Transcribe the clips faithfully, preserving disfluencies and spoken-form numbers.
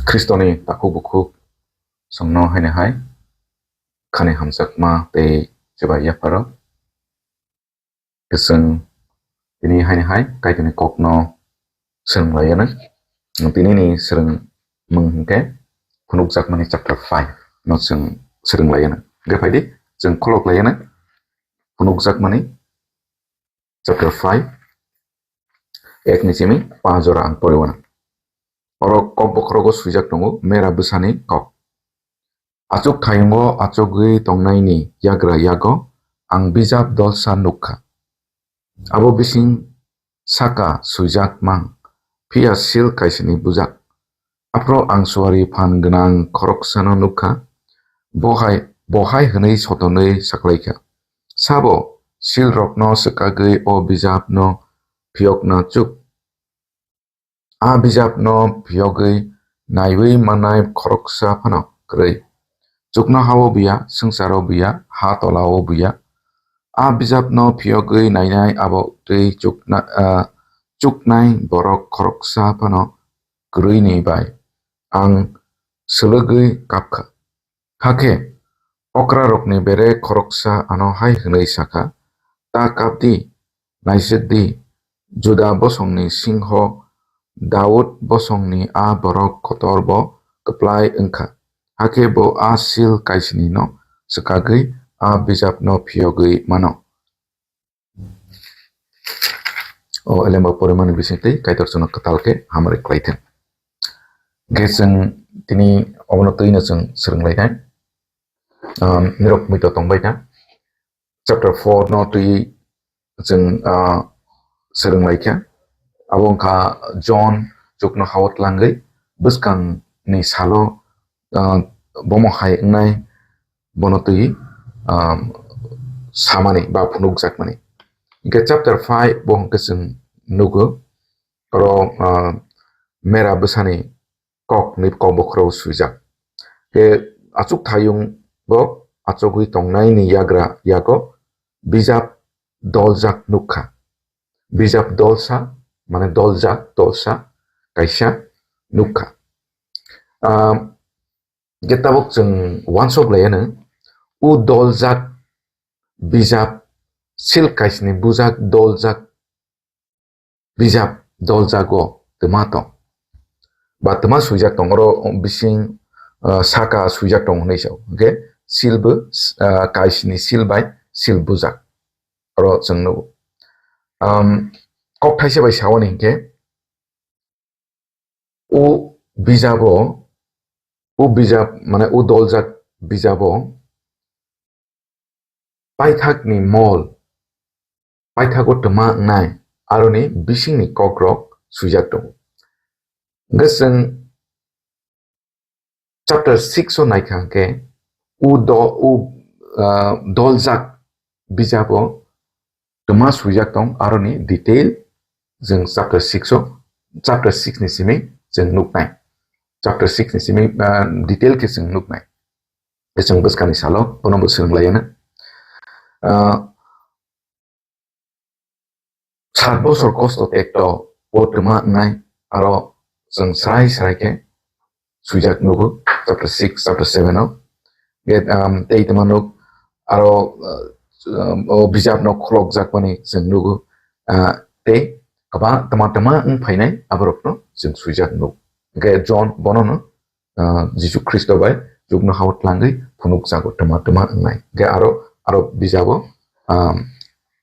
Khristoni takhuk bukhuk chwngno haino hai khani hamjakma tei chwbai yapharo. Kwchwng tini haino hai Kaitorni kokno swrwng lai anw. Tini ni swrwngmung hwnkhe phunukjakmani chapter five no chwng swrwng lai anw. Hwnkhe phaidi chwng khulok lai anw phunukjakmani chapter five, ek ni simi pa jora ang pori wanw. Oro kok bokhorogo swijak tongo, mera bwsani kok. Achuk thayungo achugwi tongnaini yagra yago ang bijap dolsa nukha. Abo bising saka swijak mang, phiya sil kaisini bujak. Aphro ang suari phan gwnang khoroksano nukha. Bohai, bohai hwnwi sotonwi saklaikha. Sabo silrokno swkagwi o bijapno phiyokna chuk. A bijapno phiyogwi naiwi mannai khoroksa phano kwrwi. Chuknohao buya, swngcharo buya, ha tolao buya. A bijapno phiyogwi nainai abo twi chukna-, ah, chuknai borok khoroksa phano kwrwini bai ang swlwgwi kapkha. Hakhe okrarokni bere khoroksa ano hai hwnwi sakha, "Ta kap di, naisik di, Juda bosongni singho Daud bosongni a borok kotor bo kwplai wngkha, hakhe bo a sil kaisinino swkagwi a bijapno phiyogwi mano." O elemba porimani bisingtwi Kaitor chwngno kwtal khe hamari khlai thung. Hwnkhe chwng tini obono twino chwng swrwng lai nai. Um, nirok muito tongbai kha. Chapter four no twi chwng, ah, swrwng lai kha. Abo wngkha John chukno hao tlangwi bwskangni salo, ah, bomo hai wngnai bono twi, um, samani ba phunukjakmani. Hwnkhe chapter five bo hwnkhe chwng nugo, oro, ah, mera bwsani kok ni kok bokhorok swijak. Khe achuk thayung bo achugwi tongnaini yagra yago bijap doljak nukha. Bijap dolsa, mane doljak, dolsa kaisa nukha. Ah, hwnkhe tabuk chwng uansuk lai anw, o doljak bijap, sil kaisni bujak doljak bijap doljago twma tong. Ba twma swijak tong, oro bising, ah, saka swijak tong hwnwi sao. Hwnkhe sil bo, ah, kaisni sil bai sil bujak. Oro chwng nugo. Um, kok thaisa bai sawani hwnkhe, o bijabo, o bijap, mane o doljak bijabo paithakni mol, paithago twma wngnai, aroni bisingni kokrok swijak tongo. Hwnkhe chwng chapter six o naikha hwnkhe, o do-, o, ah, doljak bijabo twma swijak tong, aroni detail chwng chapter six o, chapter six ni simi chwng nuknai. Chapter six ni simi, ah, detail khe chwng nuknai. Tei chwng bwskangni salo bono bo swrwng lai anw. Ah, sat bosor kosto tekto o twma wngnai, aro chwng srai srai khe swijak nugo, chapter six, chapter seven o. Ge, um, tei twma nuk, aro, uh, um, o bijapno khulokjakmani chwng nugo, uh, tei kwbang twma twma wng phainai aborokno chwng swijak nuk. Ge John bonono ah, Jisu Khristo bai chuknohao tlangwi phunukjago twma twma wngnai. Hwnkhe aro, aro bijabo, ah,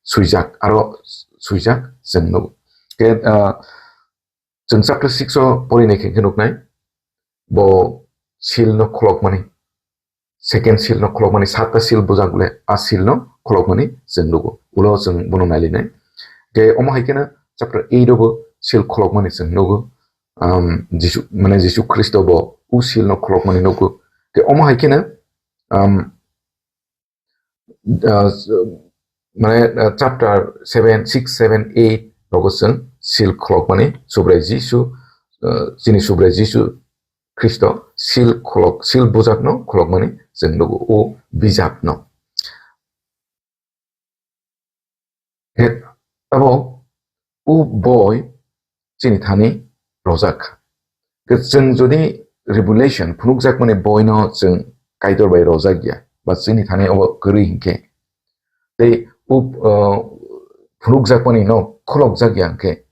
swijak, aro swijak chwng nugo. Hwnkhe, ah, chwng chapter six o porinai khe, khe nuknai, bo seal no khulokmani, second seal no khulokmani, satta seal bujak le a seal no khulokmani chwng nugo. Ulo chwng bono nailinai. Hwnkhe omo hai kheno chapter eight o bo seal khulokmani chwng nugo. um, Jisu, mane Jisu Khristo bo o seal no khulokmani nugo. Tei omo hai kheno, um, uh, mane, uh, chapter seven, six, seven, eight rogo chwng seal khulokmani Subrai Jisu, uh, chini Subrai Jisu Khristo seal khulok, seal bujak no khulokmani chwng nugo o bijap no. He, abo o boi chini thani rojak kha. Ke chwng jodi revelation, phunukjakmani boino chwng Kaitor bai rojak ya, ba chini thani obo kwrwi hinkhe. Tei o, uh, phunukjakmani no khulokjak ya hinkhe,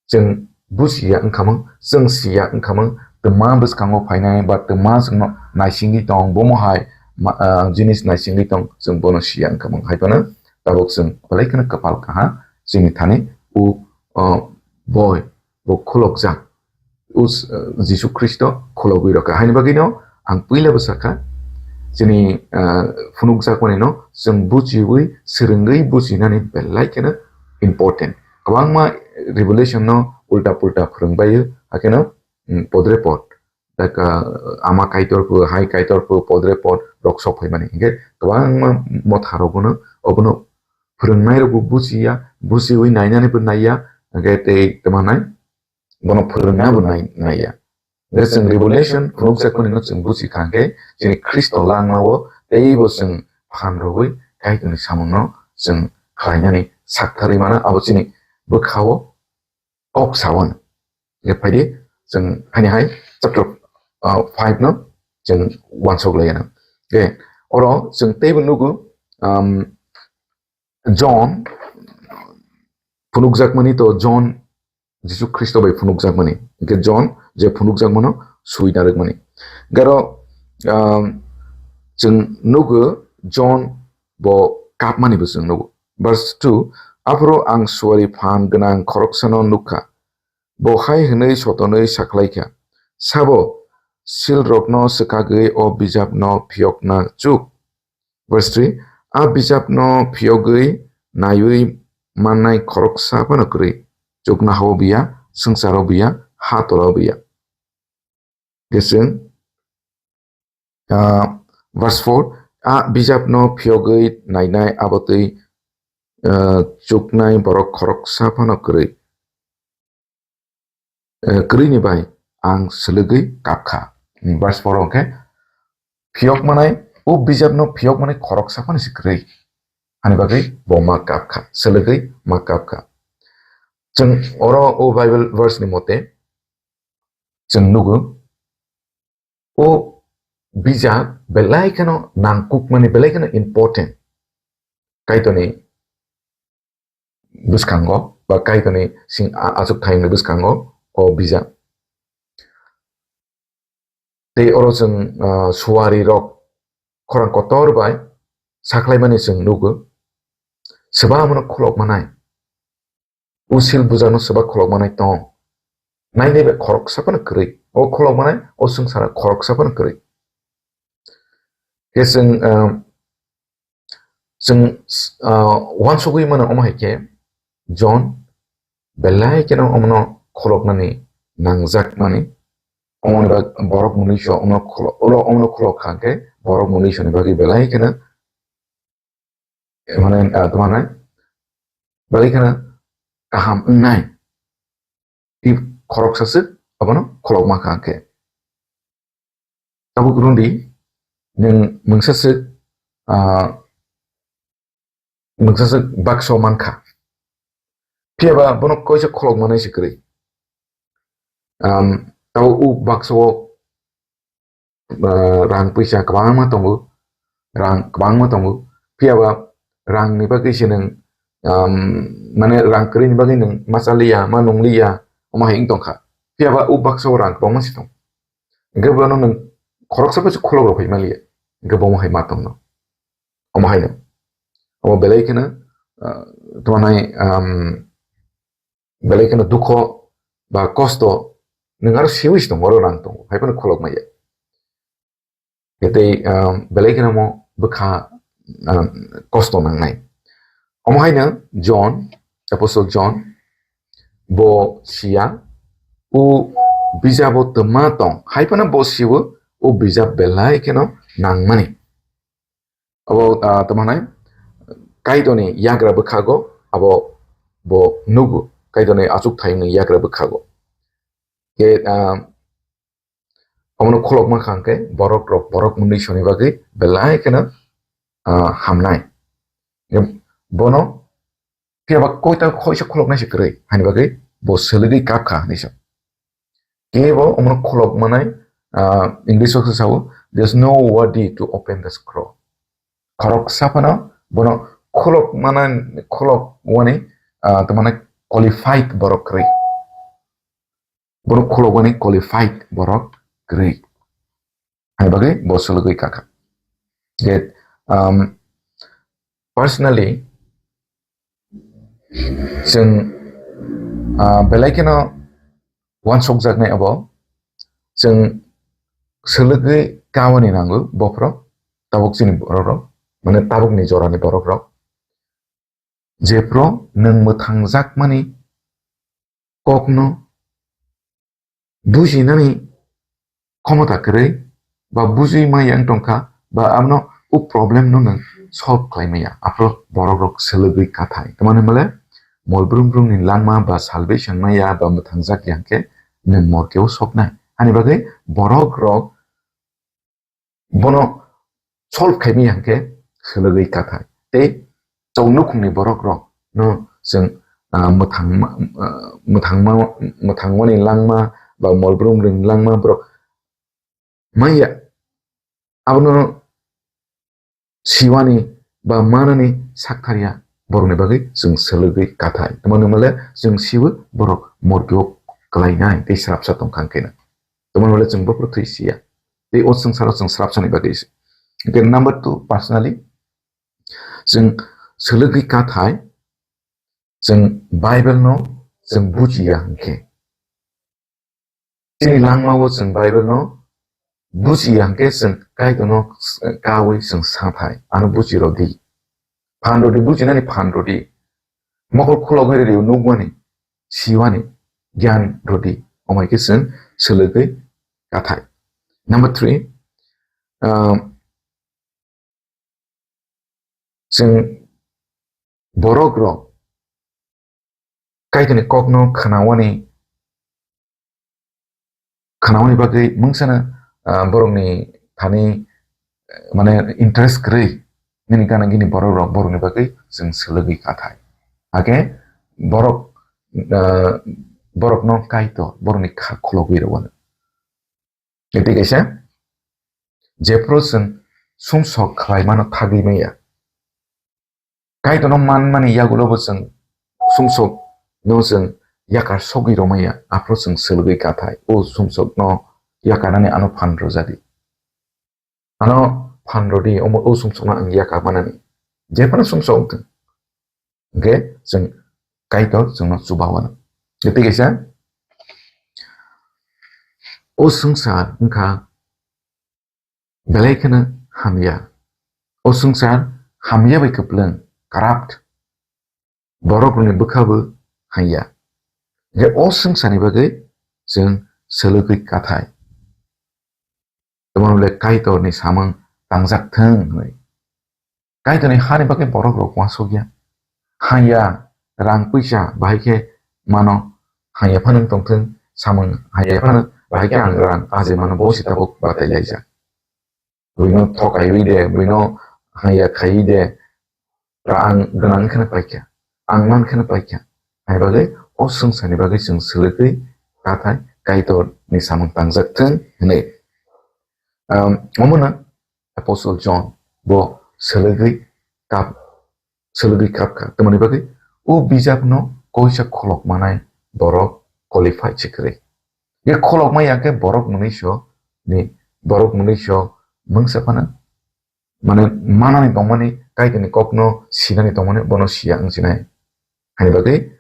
chwng bujiya wngkhamung, chwng siya wngkhamung, twma bwskango phainai ba twma chwngno naisingwi tong, bomo hai ma-, ah, jinis naisingwi tong, chwng bono siya wngkhamung. Hai phano tabuk chwng belai kheno kwpal kaha chini thani o, ah, boi bo khulokjak, o s-, ah, Jisu Khristo khulogwi rokha. Haini bagwino ang puila bwsakha, chini, ah, phunukjakmani no chwng bujiwi, swrwngwi bujinani belai kheno important. Kwbangma revelation no ulta pulta phwrwngbaio, hakheno, mm, podre pod. Dak, ah, ama Kaitor pho, hai Kaitor pho, podre pod rok sok phaimani. Hinkhe kwbangma motha rok bono, obono phwrwngnai rok bo bujiya, bujiwi nainani bo naiya, hinkhe tei tamo nai, bono phwrwngna bo nai-, naiya. Hinkhe chwng revelation phunukjakmani no chwng buji kha hinkhe, chini Khristo langmao teibo chwng phan rwui Kaitorni samungno chwng khlainani saktharwi mano, abo chini bwkhao kok sawan. Ge phaidi, chwng hani hai chapter, uh, five no chwng wansok lai ano. Ge oro chwng teibo nugo, um, John phunukjakmani to John Jisu Khristo bai phunukjakmani. Ge John je phunukjakmano sui narwkmani. Garo, um, chwng nugo John bo kapmani bo chwng nugo. Verse two, aphuru ang suari phan gwnang khoroksano nukha. Bo hai hwnwi sotonwi sakhlaikha, "Sabo, silrokno swkagwi o bijapno phiyokna chuk." Verse three, a bijapno phiyogwi naiwi mannai khoroksa phano kwrwi, chuknohao biya, swngcharo biya, ha tolao biya. Keseng, ah, verse four, a bijapno phiyogwi nainai abotwi, ah, chuknai borok khoroksa phano kwrwi. Eh, kwrwini bai ang swlwgwi kapkha. Verse four hwnkhe, phiyok manai, o bijapno phiyok manai khoroksa phano se kwrwi. Ani bagwi bo ma kapkha, swlwgwi ma kapkha. Chwng oro o Bible verse ni mote chwng nugo, o bijap belai kheno nangkukmani, belai kheno important. Kaitorni bwskango ba Kaitorni sing a-, achukthayungni bwskango o bijap. Tei oro chwng, ah, suari rok khorang kotor bai sakhlaimani chwng nugo. Swba omono khulok manai. O sil bujano swba khulok manai tong. Nainai bai khoroksa phano kwrwi. O khulok manai, o swngcharo khoroksa phano kwrwi. Khe chwng, ah, Chwng, ah, uansugwi mano omo hai khe John belai kheno omono khuloknani nangjakmani. Omoni bag-, borok mwnwi so omono khulo-, olo omono khulok kha khe borok mwnwi soni bagwi belai kheno, mane, ah, tma nai, belai kheno kaham wngnai. Tei khoroksa swk abono khulokma kha khe. Tabuk rwngdi, nwng mungsa swk, ah, mungsa swk bakso mankha. Phiyaba bono koisa khulok manai se kwrwi. Am, tabuk o bakso o, ah, rang puisa kwbangma tongo, rang kwbangma tongo. Phiyaba rangni bagwi se nwng, am, mane rang kwrwini bagwi nwng ma chaliya, ma nungliya, omo hai wng tongkha. Phiyaba o bakso o rang kwbangma se tongo. Hingke bono nwng khoroksa bai se khulok rok phai maliya. Hingke bo omo hai ma tongno. Omo haino. Omo belai kheno, ah, tma nai, um, belai kheno dukho ba kosto nwng aro siwi se tongo, oro rang tongo. Hai phano khulok maya. Tei, um, belai kheno omo bwkha, um, kosto nangnai. Omo haino John, Apostle John, bo siya, o bijabo twma tong. Hai phano bo siwo, o bijap belai kheno nangmani. Abo, ah, tamo hanai, Kaitorni yagra bwkhago, abo bo nugo, Kaitorni achukthayungni yagra bwkhago. Khe, ah, omono khulokma kha hwnkhe borok rok, borok mwnwi soni bagwi belai kheno, ah, hamnai. Bono phiya ba koita khoisa khuloknai se kwrwi, hani bagwi bo swlwgwi kap kha hinwi sa. Kebo omono khulok manai, ah, English o khe sao, "There's no worthy to open the scroll." Khoroksa phano bono khulok mana, khulok wani, ah, tamane qualified borok kwrwi. Bono khulok wani qualified borok kwrwi. Hai bagwi bo swlwgwi kakha. Je, um, personally, chwng, ah, belai kheno uansukjaknai abo, chwng swlwgwi kawani nango bophro, tabuk chini borok rok, mane tabukni jorani borok rok. Jephro nwng mwthangjakmani kokno bujinani khomota kwrwi ba bujui maya wng tongkha ba abono o problem no nwng solve khlai maya, aphro borok rok swlwgwi kathai. Tamani hwnmale mol brum brum ni langma ba salvation maya ba mwthangjak ya hwnkhe nwng morke o soknai. Ani bagwi borok rok bono solve khai maya hwnkhe swlwgwi kathai. Tei chwng nukhungni borok rok no chwng, ah, mwthangma, ah, mwthangma, mwthangmani langma ba mol brum brum langma borok maya abono siwani ba manani saktharya borokni bagwi chwng swlwgwi kathai. Tamani hwnmale chwng siwi borok morke o kwlainai tei srapsa tongkha hwnkhe na. Tamani hwnmale chwng bophro thwi siya. Tei o swngcharo chwng srapsani bagwi se. Hwnkhe number two, personally, chwng swlwgwi kathai, chwng Bible no chwng bujiya hwnkhe. Chini langmao chwng Bible no bujiya hwnkhe chwng Kaitorno kawi chwng sathai, ano buji rwdi. Phan rwdi, bujinani phan rwdi. Mokol khulogwi rwdi, nukmani, siwani, gyan rwdi. Omo hai khe chwng swlwgwi kathai. Number three, um, chwng borok rok Kaitorni kokno khwnawani, khwnawani bagwi mungsano, ah, borokni thani, eh, mane interest kwrwi nini gana gini borok rok borokni bagwi chwng swlwgwi kathai. Hakhe borok, ah, borokno Kaitor borokni kha khulogwi rwano. Tei kaisa, jephru chwng sumsok khlaimano thagwi maya. Kaitorno manmani yagulo bo chwng sumsok no chwng yakar sogwi romaya, aphro chwng swlwgwi kathai. O sumsokno yakarnani ano phan rwjadi. Ano phan rwdi, omo o sumsokno ang yakar manani. Jephano sumsok wngthwng. Hwnkhe chwng Kaitor chwngno chuba wano. Tei kaisa, o swngchar wngkha belai kheno hamya. O swngchar hamya bai kwplwng, corrupt. Borok rokni bwkha bo hamya. Hwnkhe o swngcharni bagwi chwng swlwgwi kathai. Tamo le Kaitorni samung tangjak thung hwnwi. Kaitorni hani bagwi borok rok uansukya. Hanya rang puisa bahai khe mano, hanya phano tongthung, samung hanya phano bahai khe ang rang aje mano, bo se tabuk batai laijak. Buino thokaiwi de, buino hanya khaiwi de, rang gwnang kheno paikha, ang man kheno paikha. Hai bagwi o swngcharni bagwi chwng swlwgwi kathai Kaitorni samung tangjak thung hwnwi. Um, omono Apostle John bo swlwgwi kap, swlwgwi kapkha. Tamoni bagwi o bijapno koisa kholok manai borok qualified se kwrwi. Ye kholok maya khe borok mwnwiso ni, borok mwnwiso mungsa phano, mane, manani tongmani, Kaitorni kokno sinani tongmani, bono siya wng sinai. Hani bagwi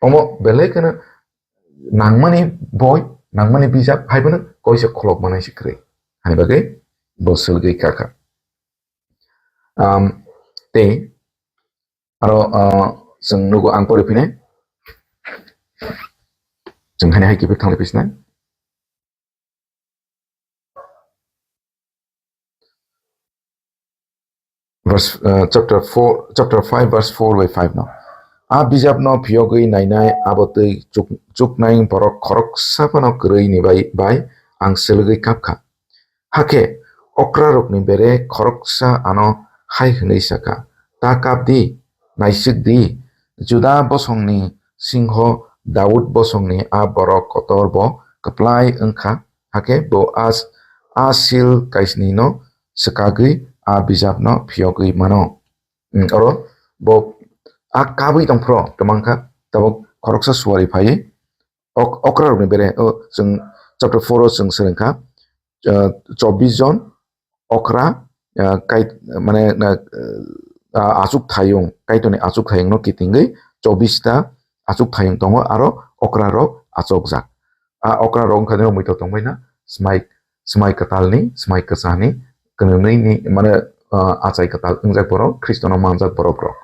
omo belai kheno nangmani boi, nangmani bijap, hai bono koisa kholok manai se kwrwi. Hani bagwi bo swlwgwi kakha. Um, tei aro, uh, chwng nugo ang pori phinai. Chwng hani hai kiphil thanglai phi sinai. Verse, uh, chapter four, chapter five, verse four by five no. A bijapno phiyogwi nainai abo twi chuk-, chuknai borok khoroksa phano kwrwi ni bai, bai ang swlwgwi kapkha. Hakhe okrarokni bere khoroksa ano hai hwnwi sakha, "Ta kap di, naisik di, Juda bosongni singho Daud bosongni a borok kotor bo kwplai wngkha." Hakhe bo a s-, a sil kaisni no swkagwi a bijap no phiyogwi mano. Hmm, oro bo a kabwi tongphro twmang kha, tabuk khoroksa suari phaiwi ok-, okra rokni bere, o, chwng chapter four o chwng swrwng kha, ah, chobbish jon okra, ah, kai-, mane, na, ah, achuk thayung, Kaitorni achuk thayungno kitingwi chobbish ta achuk thayung tongo, aro okra rok achukjak. A okra rok wngkha muitok tongbaina, smai, smai kwtalni, smai kwchani, kwnwi ni, mane, ah, achai kwtal wngjak borok, Khristono manjak borok rok.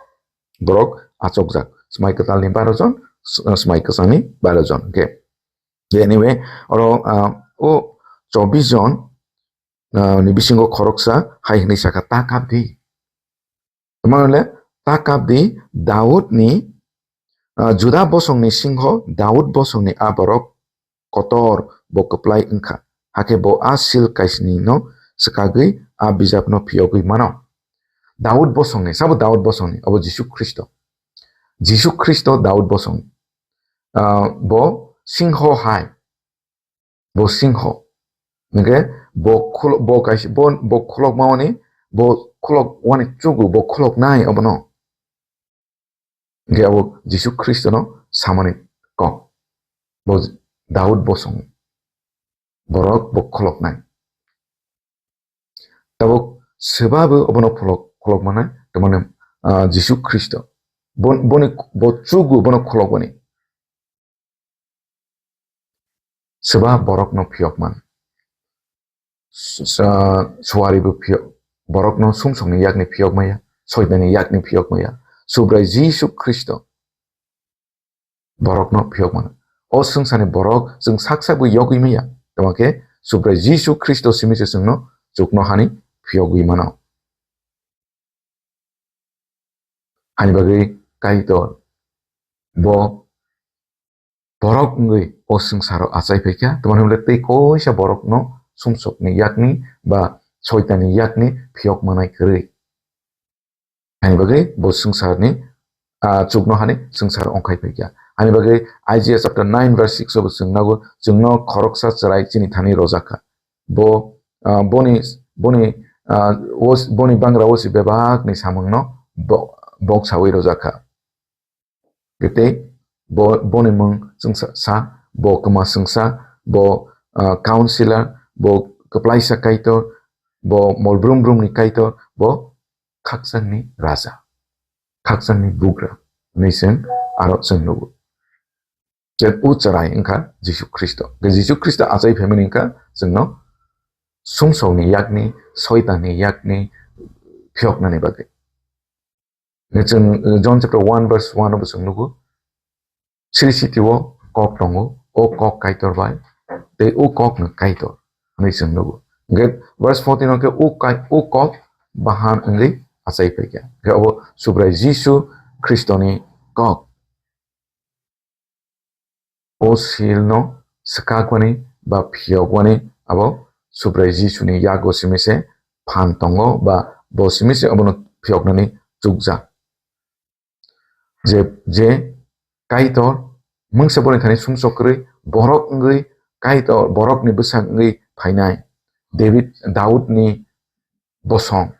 Borok achukjak. Smai kwtalni baro jon, s-, smai kwchani baro jon. Hwnkhe, anyway, oro, ah, o chobbish jon, ah, ni bisingo khoroksa hai hwnwi sakha, "Ta kap di." Tamo le, "Ta kap di, Daudni, ah, Juda bosongni singho, Daud bosongni a borok kotor bo kwplai wngkha. Hakhe bo a sil kaisni no swkagwi a bijap no phiyogwi mano." Daud bosongni, sabo Daud bosongni, obo Jisu Khristo. Jisu Khristo Daud bosong. Ah, bo singho hai. Bo singho. Hingke bo khulo-, bo kaisa, bo, bo khulok mawani, bo khulok wani chugu, bo khulok nai obono. Hingke abo Jisu Khristono samani kok. Bo Daud bosong. Borok bo khulok nai. Tabuk swbabo obono khulok, khulok manai, tamani, ah, Jisu Khristo. Bo, boni, bo chugu bono khulok boni. Swba borokno phiyok man. S-, sa-, suari bo phiyok, borokno sumsokni yakni phiyok maya, soitani yakni phiyok maya. Subrai Jisu Khristo borokno phiyok mano. O swngcharni borok chwng sak sak bo yogwi maya. Tamo khe Subrai Jisu Khristo simi se chwngno chuknohani phiyogwi mano. Hani bagwi Kaitor bo borok wngwi o swngcharo achai phaikha, tamani hwnle tei koisa borokno sumsokni yakni ba soitani yakni phiyok manai kwrwi. Hani bagwi bo swngcharni, ah, chuknohani swngchar ongkhai phaikha. Hani bagwi Isaiah chapter nine verse six o bo chwng nago, chwngno khoroksa chwrai chini thani rojak kha. Bo, ah, boni, boni, ah, os-, boni bangra o si bebak ni samung no bo-, bok sawi rojak kha. Tei bo, boni mung chwngsa sa, bo kwma chwngsa, bo, ah, counselor, bo kwplaisa Kaitor, bo mol brum brum ni Kaitor, bo khakchangni raja, khakchangni bugra, hwnwi chwng aro chwng nugo. Je o chwrai wngkha Jisu Khristo. Khe Jisu Khristo achai phaimani wngkha chwngno sumsokni yakni, soitanni yakni phiyoknani bagwi. Khe chwng, eh, John chapter one verse one o bo chwng nugo. Sri sitio kok tongo, o kok Kaitor bai, tei o kokno Kaitor hwnwi chwng nugo. Hwnkhe verse fourteen o khe o kai-, o kok bahan wngwi achai phaikha. Khe obo Subrai Jisu Khristoni kok. O silno swkakwani ba phiyokwani abo Subrai Jisuni yago simi se phan tongo ba bo simi se obono phiyoknani chukjak. Je, je Kaitor mungsa boni thani sumsok kwrwi borok wngwi Kaitor borokni bwsak wngwi phainai David, Daudni bosong.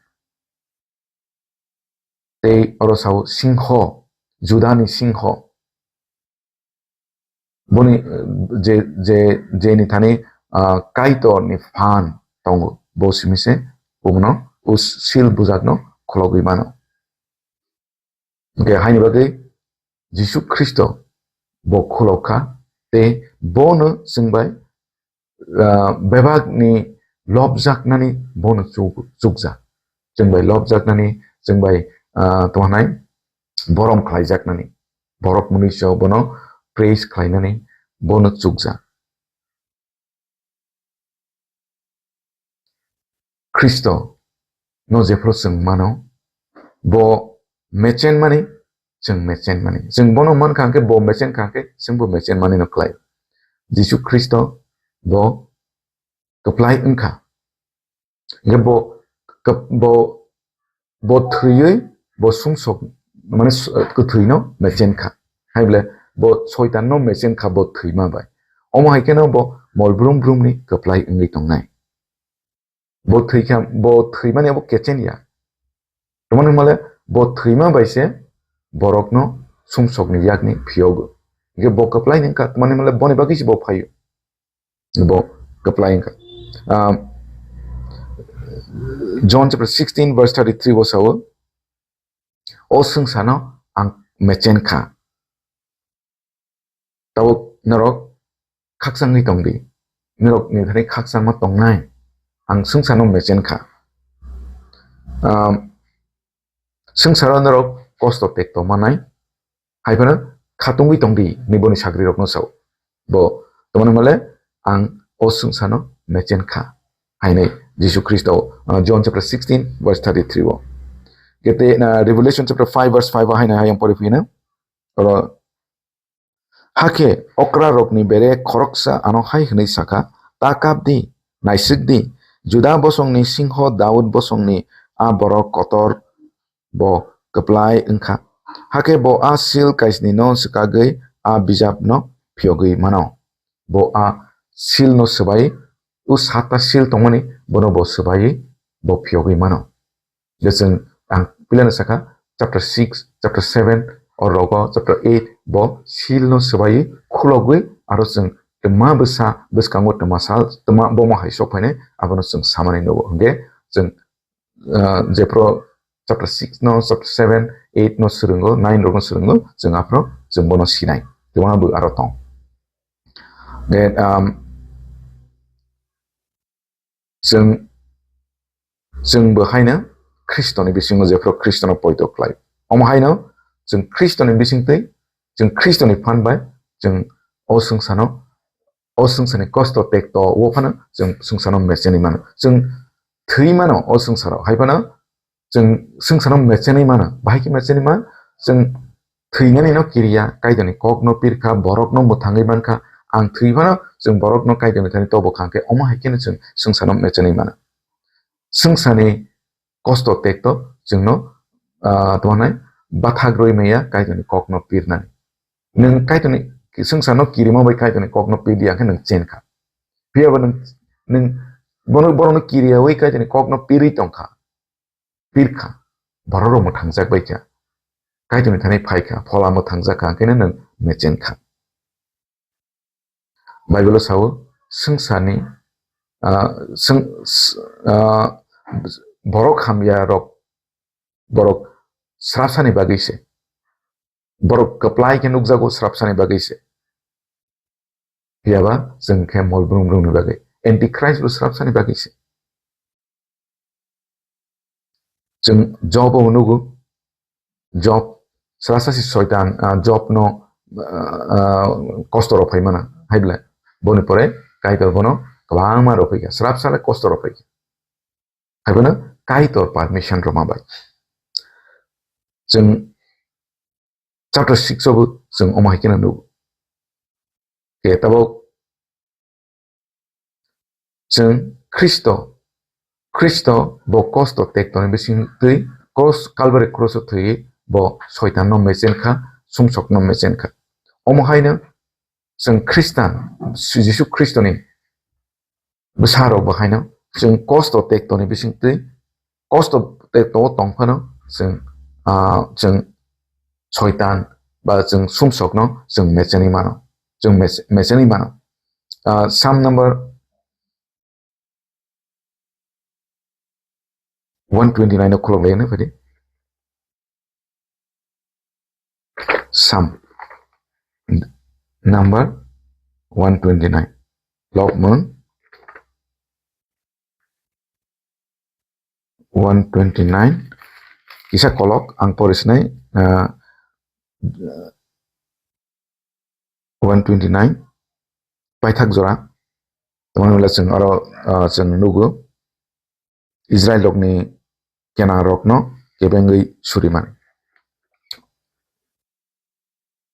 Tei oro sao singho, Judani singho. Boni, eh, je, je, jeni thani, ah, Kaitorni phan tongo, bo simi se, bono o sil bujakno kholobwi mano. Hwnkhe haini bagwi Jisu Khristo bo khulok kha, tei bono chwng bai, ah, bebakni lobjaknani bono chuk-, chukjak. Chwng bai lobjaknani, chwng bai, ah, tongmani borom khlaijaknani, borok mwnwi so bono praise khlainani bono chukjak. Khristo no jephru chwng mano, bo mechen mani, chwng mechen mani. Chwng bono man kha hwnkhe, bo mechen kha hwnkhe, chwngbo mechen mani no khlai. Jisu Khristo bo kwplai wngkha. Hwnkhe bo, bo, bo thwiwi bo sumsok, mane s-, kwthwino mechen kha. Hai bole bo soitanno mechen kha bo thwima bai. Omo hai kheno bo mol brum brumni kwplai wngwi tongnai. Bo thwikha, bo thwimani abo kechen ya. Tamani hwnmale bo thwima bai se borokno sumsokni yakni phiyogo. Hingke bo kwplai ni wngkha, tamani hwnmale boni bagwi se bo phaio. Bo kwplai wngkha. Um, John chapter sixteen verse thirty-three o sao, "O swngchano ang mechen kha." Tabuk norok khakchangwi tongdi. Norokni thani khakchangma tongnai. Ang swngchano mechen kha. Um, swngcharo norok kosto tekto manai. Hai phano khatungwi tongdi, hinwi boni sagrirokno sao. Bo, tamani hwnmale ang o swngchano mechen kha. Hainwi Jisu Khristo, uh, John chapter sixteen verse thirty-three o. Kete, uh, Revelation chapter five verse five o haino hayung pori phino. Oro, hakhe okrarokni bere khoroksa ano hai hwnwi sakha, "Ta kap di, naisik di, Juda bosongni singho Daud bosongni a borok kotor bo kwplai wngkha. Hakhe bo a sil kaisni no swkagwi a bijap no phiyogwi mano." Bo a sil no swbai, o satta sil tongmani bono bo swbaiwi bo phiyogwi mano. Je chwng ang pilano sakha, chapter six, chapter seven, o rogo chapter eight, bo sil no swbaiwi khulogwi aro chwng twma bwsa bwskango twma sal, twma bomo hai sok phainai, abono chwng samani nugo. Hwnkhe chwng, ah, jephru chapter six no, chapter seven, eight no swrwngo, nine rokno swrwngo, chwng aphro chwng bono sinai. Twma bo aro tong. Then, um, Chwng, chwngbo haino Khristoni bisingo jephru Khristono poito khlai. Omo haino chwng Khristoni bisingtwi, chwng Khristoni phan bai chwng o swngchano, o swngchani kosto tekto o phano chwng swngchano mechenwi mano. Chwng thwi mano o swngcharo, hai phano chwng swngchano mechenwi mano. Bahai khe mechenwi ma? Chwng thwinani no kiriya, Kaitorni kokno pirkha, borokno mwthangwi mankha. Ang thwi phano chwng borokno Kaitorni thani tobo kha, hwnkhe omo hai kheno chwng swngchano mechenwi mano. Swngchani kosto tekto chwngno, ah, tamo hwnai, bathak rwi maya Kaitorni kokno pirnani. Nwng Kaitorni, swngcharno kirima bai Kaitorni kokno pirdi, hwnkhe nwng chen kha. Phiya ba nwng, nwng bono, borokno kiriyawi Kaitorni kokno pirwi tongkha, pirkha, borok rok mwthangjak bai kha, Kaitorni thani phai kha, phola mwthangjak kha, hwnkhe nwng mechen kha. Bible o sao, swngcharni, ah, swng-, s-, ah, borok hamya rok, borok srapsani bagwi se. Borok kwplai khe nukjago srapsani bagwi se. Phiya ba chwng khe mol brung brung ni bagwi. Antichrist bo srapsani bagwi se. Chwng Job o nugo, Job srasa si Soitan, ah, Job no, ah, ah, kosto rok phai mana, hai bwlai. Boni pore Kaitor bono kwbangma rw phaikha, srapsa le kosto rw phaikha. Hai bono Kaitor permission rwma bai. Chwng chapter six o bo chwng omo hai kheno nugo. Khe tabuk chwng Khristo, Khristo bo kosto tektoni bisingtwi kros, Calvary cross o thwiwi bo Soitan no mechen kha, sumsok no mechen kha. Omo haino chwng Khristan, Jisu Khristoni bwsa rok bo haino chwng kosto tektoni bisingtwi, kosto tekto o tong phano chwng, ah, chwng Soitan ba chwng sumsokno chwng mechenwi mano, chwng mech-, mechenwi mano. Ah, Psalm number one twenty nine o khulok lai nai phadi. Psalm number one twenty nine. Lok mung one twenty nine. Kisa kolok ang pori sinai, ah, one twenty nine. Paithak jora. Tamani wngkha chwng aro, ah, chwng nugo Israel rokni Kenan rokno kebengwi suriman.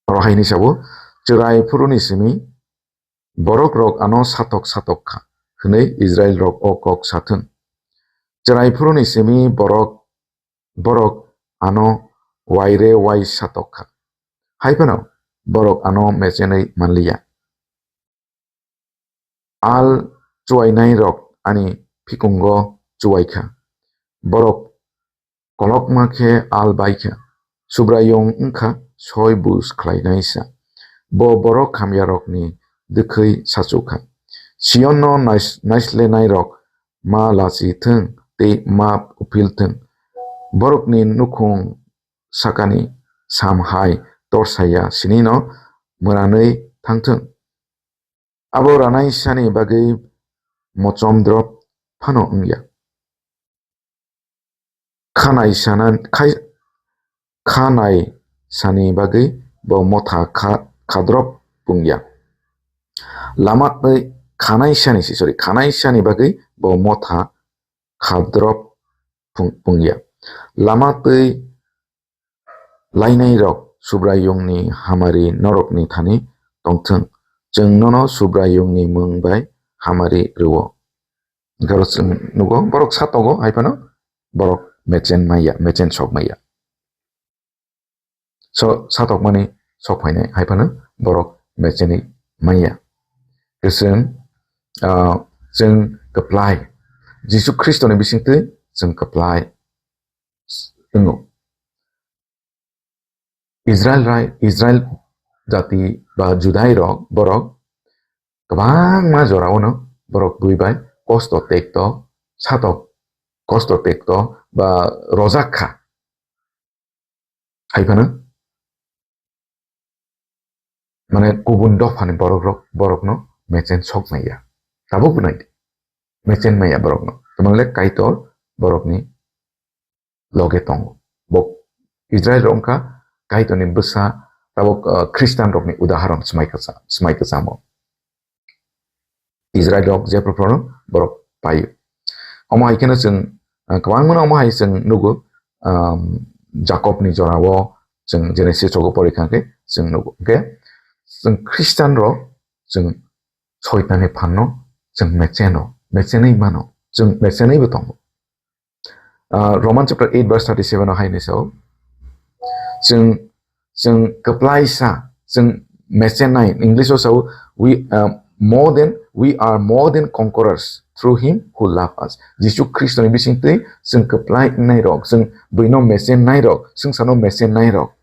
Oro hai hwnwi sabo, "Chwrai phuruni simi borok rok ano satok satok kha," hwnwi Israel rok o kok sathwng. Chwrai phuruni simi borok, borok ano waire wai satok kha. Hai phano borok ano mechenwi manliya. Al chuainairok ani phikungo chuwai kha. Borok kolokma khe al bai kha. Subraiyung wng kha soi bus khlainaisa. Bo borok hamyarokni dwkhwi sachu kha. Sionno nais-, naislenairok ma lachi thung tei ma uphil thung. Borokni nukhung sakani sam hai torsaya sinino mwranwi thangthung. Abo ranaisani bagwi mochom drop phano wngya. Khanai sana-, khai-, khanai sani bagwi bo motha kha-, khadrop pungya. Lama twi khanai sani si, sorry, khanai sani bagwi bo motha khadrop pung-, pungya. Lama twi lainairok Subraiyungni hamari norokni thani tongthung. Chwng nono Subraiyungni mung bai hamari rwo. Hwnkhe oro chwng nugo, borok sa tongo, hai phano borok mechen maya, mechen sok maya. So, sa tokmani sok phainai, hai phano borok mechenwi maya. Kwchwng, ah, chwng kwplai. Jisu Khristoni bisingtwi chwng kwplai wngo. Israel rai, Israel jati ba Judai rok, borok kwbangma jorao no borok bui bai kosto tekto, satok kosto tekto ba rojak kha. Hai phano mane kubun dophani borok rok, borok no mechen sok maya. Tabuk nai di. Mechen maya borok no. Tamang le Kaitor borok ni loge tongo. Bo Israel rok wngkha Kaitorni bwsa, tabuk, uh, Khristian rokni udaharon swmai kwcha-, swmai kwchamo. Israel rok jephru phano borok paio. Omo hai kheno chwng, uh, kwbangmano omo hai chwng nugo, um, Jakobni jorao chwng Genesis rogo pori kha khe chwng nugo. Hwnkhe chwng Khristian rok chwng Soitanni phanno chwng mecheno, mechenwi mano, chwng mechenwibo tongo. Ah, Roman chapter eight verse thirty-seven o hai hinwi sao, chwng, chwng kwplaisa, chwng mechenai, English o sao, we, ah, more than, we are more than conquerors through him who love us. Jisu Khristoni bisingtwi chwng kwplai wngnai rok, chwng buino mechenai rok, swngcharno mechenai rok.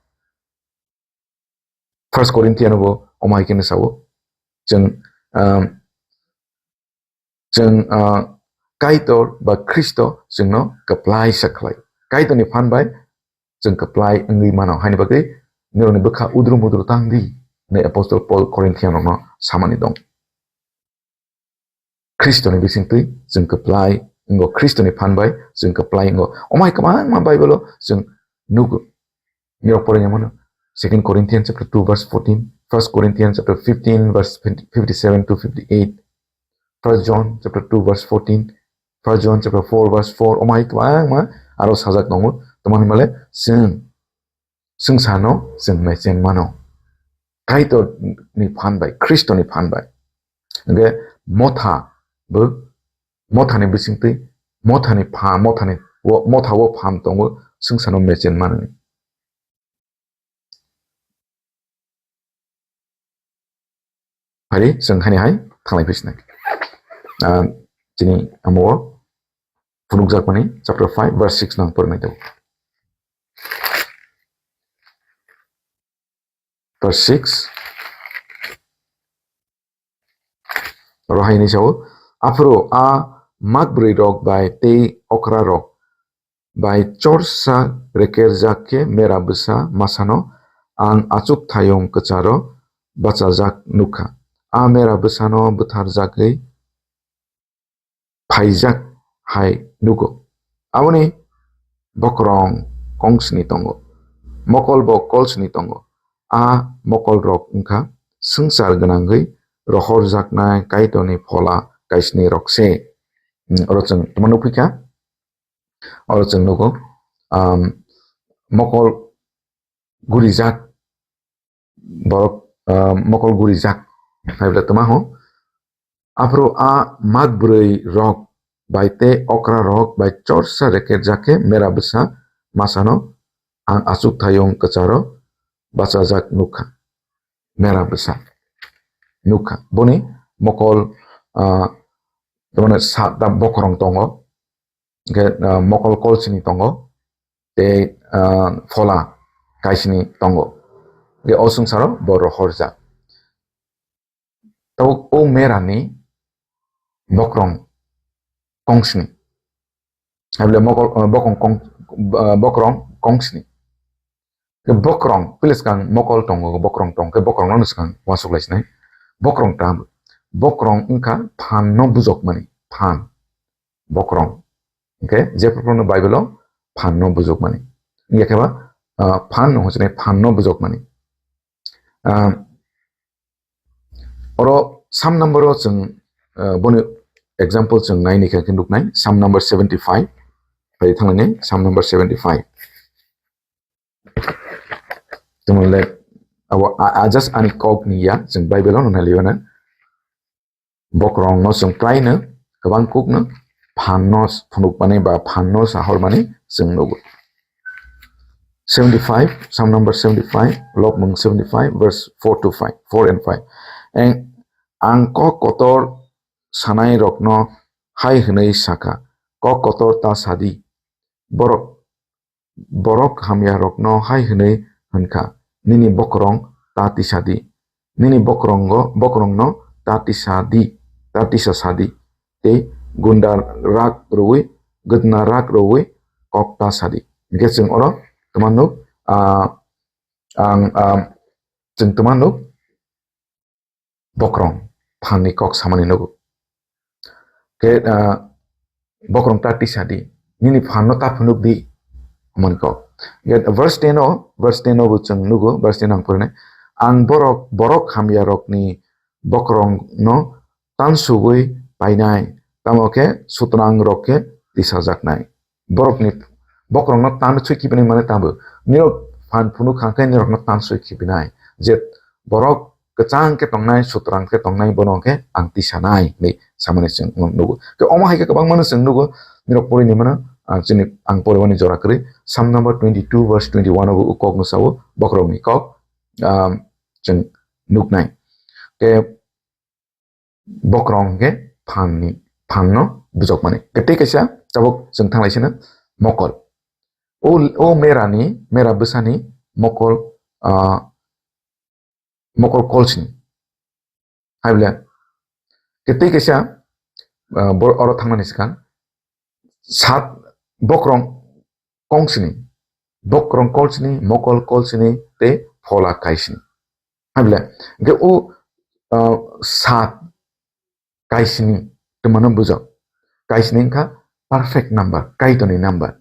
First Corinthian bo omo hai khe sao, chwng, um, chwng, uh, Kaitor ba Khristo chwngno kwplai sa khlai. Kaitorni phan bai chwng kwplai wngwi mano, haini bagwi norokni bwkha udru mudru tang di, hinwi Apostle Paul Corinthian rokno samani dong. Khristoni bisingtwi chwng kwplai wngo, Khristoni phan bai chwng kwplai wngo. Omo hai kwbangma Bible o chwng nugo. Nirok poroi mano, Second Corinthians chapter two verse fourteen, First Corinthians chapter fifteen verse fifty-seven to fifty-eight, First John chapter two verse fourteen, First John chapter four verse four, omo hai kwbangma aro sajak tongo. Tamo hinmale chwng swngcharno chwng mechen mano. Kaitorni phan bai, Khristoni phan bai. Hwnkhe motha bo, mothani bisingtwi, mothani pha-, mothani wo, motha wo pham tongo, swngcharno mechen manwi. Phari chwng haini hai thanglai phi sinai. Ah, chini amo o phunukjakmani chapter five verse six nang pornai do. Verse six. Oro hai hinwi sao, aphuru a mak bwrwi rok bai tei okra rok bai chorsa rekerjak khe mera bwsa masano ang achuk thayung kwcharo bachajak nukha. A mera bwsano bwtharjagwi phaijak hai nugo. Aboni bokorong kongsni tongo, mokol bo kolsni tongo. A mokol rok wngkha swngchar gwnangwi rohorjaknai Kaitorni phola kaisni rok se. Hmm, oro chwng tamo nukphi kha, oro chwng nugo, um, mokol gurijak, borok, ah, mokol gurijak. Hai bwle twma ho? Aphuru a mak bwrwi rok bai tei okra rok bai chorsa rekerjak khe mera bwsa masano ang achuk thayung kwcharo bachajak nukha. Mera bwsa nukha. Boni mokol, ah, tamani sat ta bokorong tongo. Hwnkhe, ah, mokol kolsini tongo, tei, ah, phola kaisini tongo. Hwnkhe o swngcharo bo rohorjak. Tabuk o merani bokrong kongsni. Haible mokol, ah, bokrong kong, ah, bokrong kongsni. Ke bokrong, piliskang mokol tongo, bokrong tong, ke bokrong no swkang uansuk lai sinai. Bokrong ta, bokrong wngkha phan no bujokmani, phan. Bokrong. Hwnkhe, je phuru phuru no Bible o phan no bujokmani. Hwnkhe ba, ah, phan no hwnwi phan no bujokmani. Ah, oro Psalm number o chwng, ah, boni example chwng naini khe nuknai, Psalm number seventy five. Phai thanglainai, Psalm number seventy five. Tamo le, abo, a, a, just ani kok ni ya, chwng Bible o nai liya na. Bokrong no chwng kwlai no, kwbang kuk no, phan no phunuk mani ba phan no sahor mani chwng nugo. Seventy five, Psalm number seventy five, Lobmung seventy five, verse four to five, four and five. Ang, ang kok kotor sanai rok no hai hwnwi sakha, kok kotor ta sadi, borok borok hamya rok no hai hwnwi hwnkha, nini bokrong ta tisa di, nini bokrongo, bokrong no ta tisa di, ta tisa sa di, tei gunda rak rwui, gwdna rak rwui kok ta sa di. Hwnkhe chwng oro twma nuk, ah, ang, ah, chwng twma nuk, bokrong phan ni kok samani nugo. Ke, ah, bokrong ta tisa di, nini phan no ta phunuk di, amoni kok. Ke verse ten o, verse ten o bo chwng nugo, verse ten ang pore nai. Ang borok, borok hamya rok ni bokrong no tansugwi painai, tamo khe sutrang rok khe tisajaknai. Borokni, bokrokno tan swi khibinai mane tamo. Nirok phan phunuk kha khe nirokno tan swi khibinai. Je borok kwchang khe tongnai, sutrang khe tongnai, bono khe ang tisanai hinwi samani chwng nugo. Khe omo hai khe kwbangmano chwng nugo, nirok porini mano, ang chini, ang poribani jora kwrwi. Psalm number twenty two verse twenty one o bo kok no sao, bokrokni kok, um, chwng nuknai. Khe bokrong hwnkhe phan ni, phan no bujokmani. Tei kaisa tabuk chwng thanglai sino mokol. O, o mera ni, mera bwsa ni mokol, ah, mokol kolsni. Haible, tei kaisa, ah, bo-, oro thangmani swkang sat bokrong kongsni, bokrong kolsni, mokol kolsni, tei phola kaisni. Haible, hwnkhe o, ah, sat kaisni twmano bujak. Kaisni wngkha perfect number, Kaitorni number.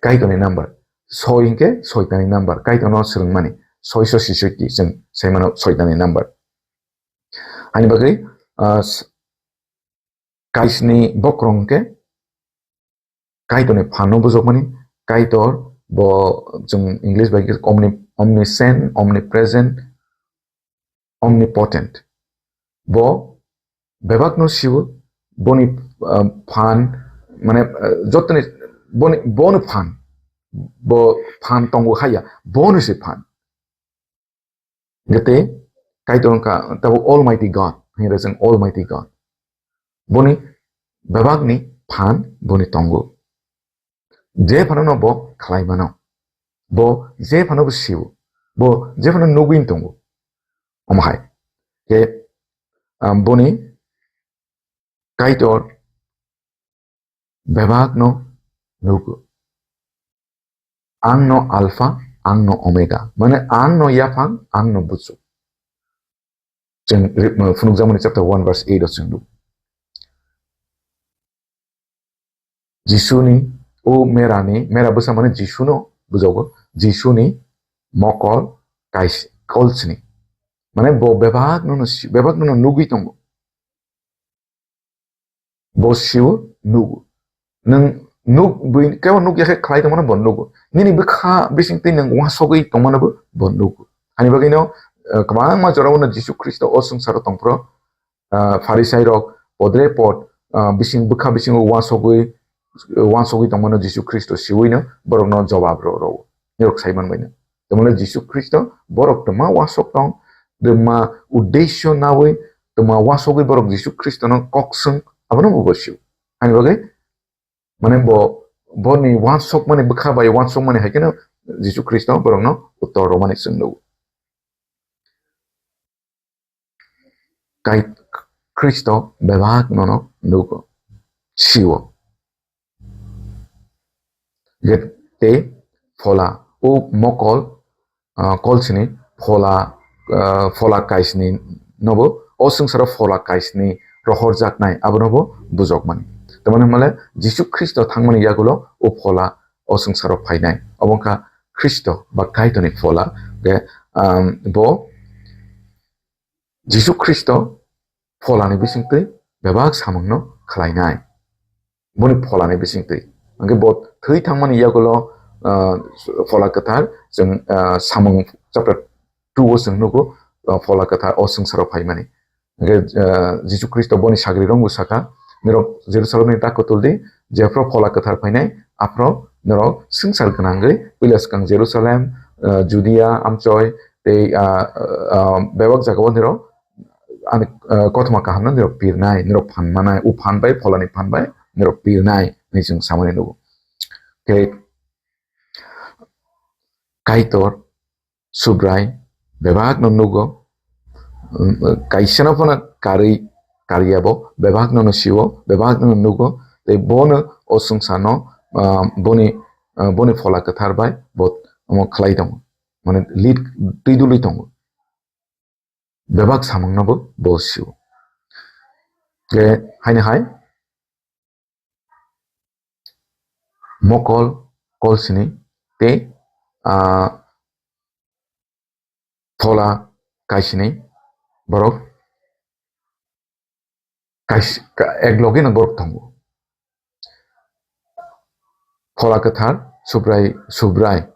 Kaitorni number. Soi hwnkhe Soitanni number. Kaitorno swrwngmani. Soi so sisoi ki chwng saimano Soitanni number. Ani bagwi, ah, s-, kaisni bokrong hwnkhe Kaitorni phanno bujokmani, Kaitor bo chwng English bai khe omni-, omniscient, omnipresent, omnipotent. Bo bebakno sio, boni, ah, phan, mane, ah, jotoni, boni, bono phan, bo phan tongo haya, bono se phan. Gete Kaitor wngkha tabo Almighty God, hinwi rwchwng Almighty God. Boni bebakni phan boni tongo. Je phano no bo khlai mano. Bo je phano bo sio. Bo je phano nugwi tongo. Omo hai. Ke, ah, boni Kaitor bebakno nugo. Ang no Alpha, ang no Omega. Mane ang no yaphang, ang no buchuk. Chwng ri-, Phunukjakmani chapter one verse eight o chwng nugo. Jisuni, o merani, mera bwsa mane Jisuno bujogo. Jisuni mokol kais-, kolsni. Mane bo bebakno no si-, bebakno no nugwi tongo. Bo sio nugo. Nwng nuk bui kebo nuk yakhe khlai tongmano bo nugo. Nini bwkha bising twi nwng uansugwi tongmano bo, bo nugo. Ani bagwi no, eh, kwbangma jorao no Jisu Khristo o swngcharo tongphuru, ah, Pharisai rok podre pod, ah, bising bwkha bisingo uansugwi, uansugwi tongmano Jisu Khristo siwi no borok no jobab ro, ro. Nirok sai manbai no. Tamole Jisu Khristo borok twma uasuk tong, twma uddesyo nawi, twma uasugwi borok Jisu Khristono kok swng, abono bo sio. Ani bagwi Mane bo, boni uansukmani bwkha bai uansukmani hai kheno Jisu Khristo borokno uttor rwmani chwng nugo. Kai-, Khristo bebak nono nugo, sio. Ge tei phola, o mokol, ah, kolsini phola, ah, phola kaisni nobo, o swngcharo phola kaisni rohorjaknai, abonobo bujokmani. Tamani hwnmale Jisu Khristo thangmani yagulo o phola o swngcharo phainai. Obo wngkha Khristo ba Kaitorni phola. Ge, um, bo Jisu Khristo pholani bisingtwi bebak samungno khlainai. Boni pholani bisingtwi. Hwnkhe bo thwi thangmani yagulo, ah, phola kwthar, chwng, ah, samung chapter two o chwng nugo, ah, phola kwthar o swngcharo phaimani. Hwnkhe, ah, Jisu Khristo boni sagrirokbo sakha, "Norok Jerusalemni ta kwtuldi, jephru phola kwthar phainai, aphru norok swngchar gwnangwi puila swkang Jerusalem, ah, Judia, amchoi tei, ah, ah, bebak jagao norok ani, ah, kothoma kahamno norok pirnai, norok phan manai, o phan bai, pholani phan bai norok pirnai," hinwi chwng samani nugo. Tei Kaitor Subrai bebakno nugo, um, kaisano phano karwi, karwi abo bebakno no sio, bebakno no nugo, tei bono o swngcharno, ah, boni, ah, boni phola kwthar bai bo omo khlai tongo, mane lead twi dului tongo. Bebak samungno bo, bo sio. Tei haino hai mokol kolsini tei, ah, phola kaisini borok kais-, ka-, ek loge no borok tongo. Phola kwthar Subrai, Subrai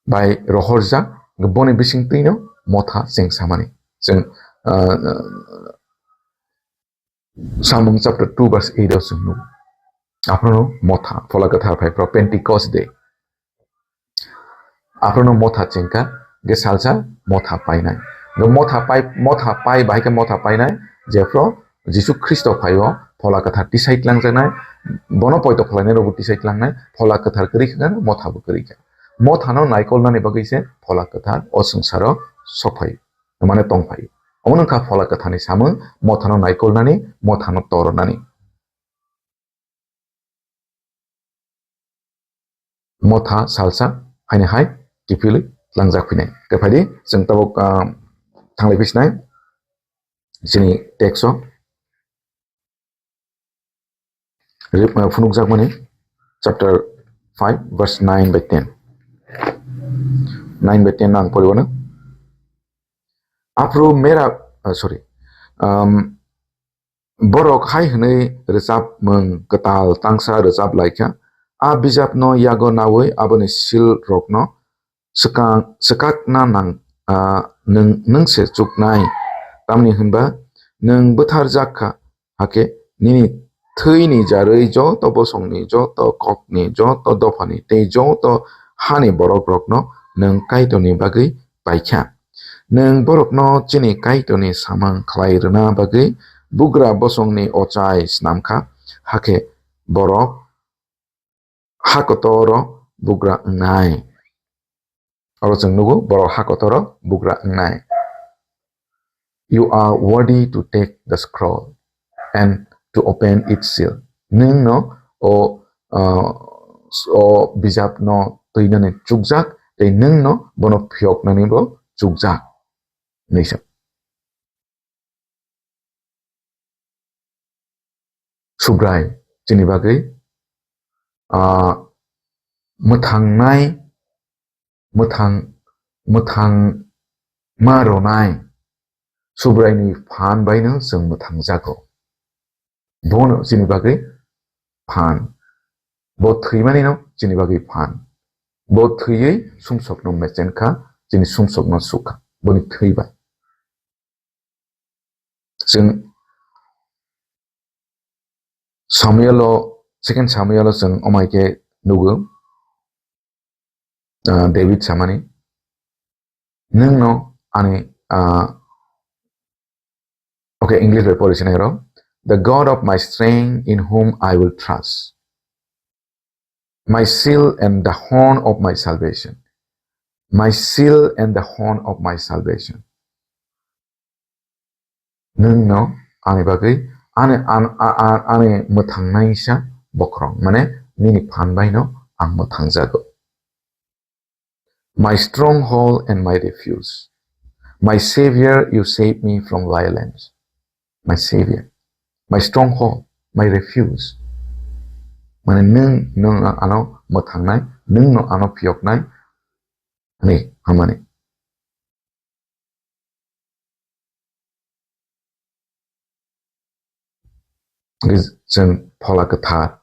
bai rohorjak, boni bisingtwino motha chengsamani. Chwng, ah, Samung chapter two verse eight o chwng nugo. Aphano motha, phola kwthar phai phro Pentecost day. Aphano motha chengkha, ge salsa motha painai. Ge motha pai, motha pai, bahai khe motha painai, jephro Jisu Khristo phaio phola kwthar tisai tlangjaknai, bono poito khlainai rokbo tisai tlangnai, phola kwthar kwrwi kha, motha bo kwrwi kha. Mothano naikolnani bagwi se phola kwthar o swngcharo sokphai, mane tongphai. Omo wngkha phola kwtharni samung, mothano naikolnani, mothano tornani. Motha salsa haini hai kiphilwi tlangjak phinai. Tei phaidi chwng tabuk, ah, thanglai phi sinai chini text o. Rip-, uh, phunukjakmani chapter five verse nine by ten. Nine by ten ang poriwano. Aphru mera, uh, sorry. Um, borok hai hwnwi rwchapmung kwtal tangsa rwchap laikha. A bijapno yago naui aboni sil rokno swkang, swkakna nang, ah, nwng, nwng se chuknai. Tamni hwnba nwng bwtharjak kha, hakhe nini thwini jarwi joto bosongni, joto kokni, joto dophani tei joto hani borokrokno nwng Kaitorni bagwi paikha. Nwng borokno chini Kaitorni samung khlai rwna bagwi bugra bosongni ochai snam kha, hakhe borok ha kotoro bugra wngnai. Oro chwng nugo, borok ha kotoro bugra wngnai. You are worthy to take the scroll and to open its seal. Nwng no o, ah, o bijap no twinani chukjak, tei nwng no bono phiyoknani bo chukjak. Hinwi sa. Subrai chini bagwi, ah, mwthangnai, mwthang, mwthang ma rwnai Subraini phan baino chwng mwthangjago. Bono chini bagwi phan. Bo thwimanino chini bagwi phan. Bo thwiwi sumsokno mechen kha, chini sumsokno sukha. Boni thwi bai. Chwng Samuel o, second Samuel o chwng omai khe nugo, ah, David samani, "Nwng no ani," ah, okay, English bai pori sinai rw. the God of my strength in whom I will trust. My shield and the horn of my salvation. My shield and the horn of my salvation. Nwng no ani bagwi ani, an-, a-, a-, ani mwthangnaisa bokhorok, mane nini phan bai no ang mwthangjago. My stronghold and my refuge. My Savior, you save me from violence. My Savior, my stronghold, my refuge. Mane nwng, nwng ano mwthangnai, nwng no ano phiyoknai, hwnwi hamani. Hwnkhe chwng Phola Kwthar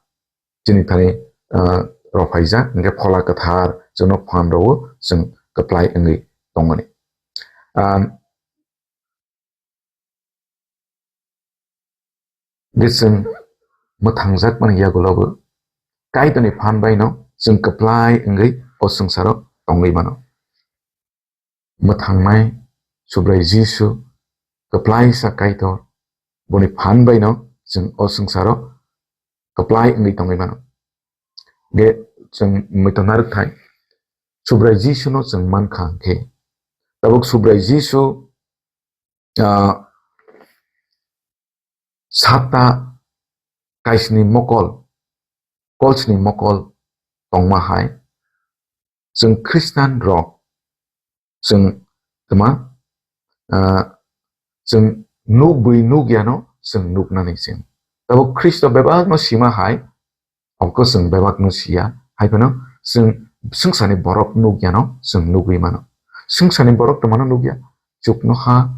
chini thani, ah, rwphaijak, hwnkhe Phola Kwthar chwngno phan rwo, chwng kwplai wngwi tongmani. Ah, Hwnkhe chwng mwthangjakmani yagulobo Kaitorni phan baino chwng kwplai wngwi o swngcharo tongwi mano. Mwthangnai Subrai Jisu, kwplaisa Kaitor, boni phan baino chwng o swngcharo kwplai wngwi tongwi mano. Hwnkhe chwng muitu narwkthai, Subrai Jisuno chwng mankha hwnkhe, tabuk Subrai Jisu, ah, satta kaisni mokol, kolsni mokol tongma hai, chwng Khristan rok, chwng tma, ah, chwng nukbwi nukyano chwng nuknani chwng. Tabuk Khristo bebakno sima hai, abo chwng bebakno siya, hai phano chwng swngcharni borok nukyano chwng nugwi mano. Swngcharni borok twmano nukya, chuknoha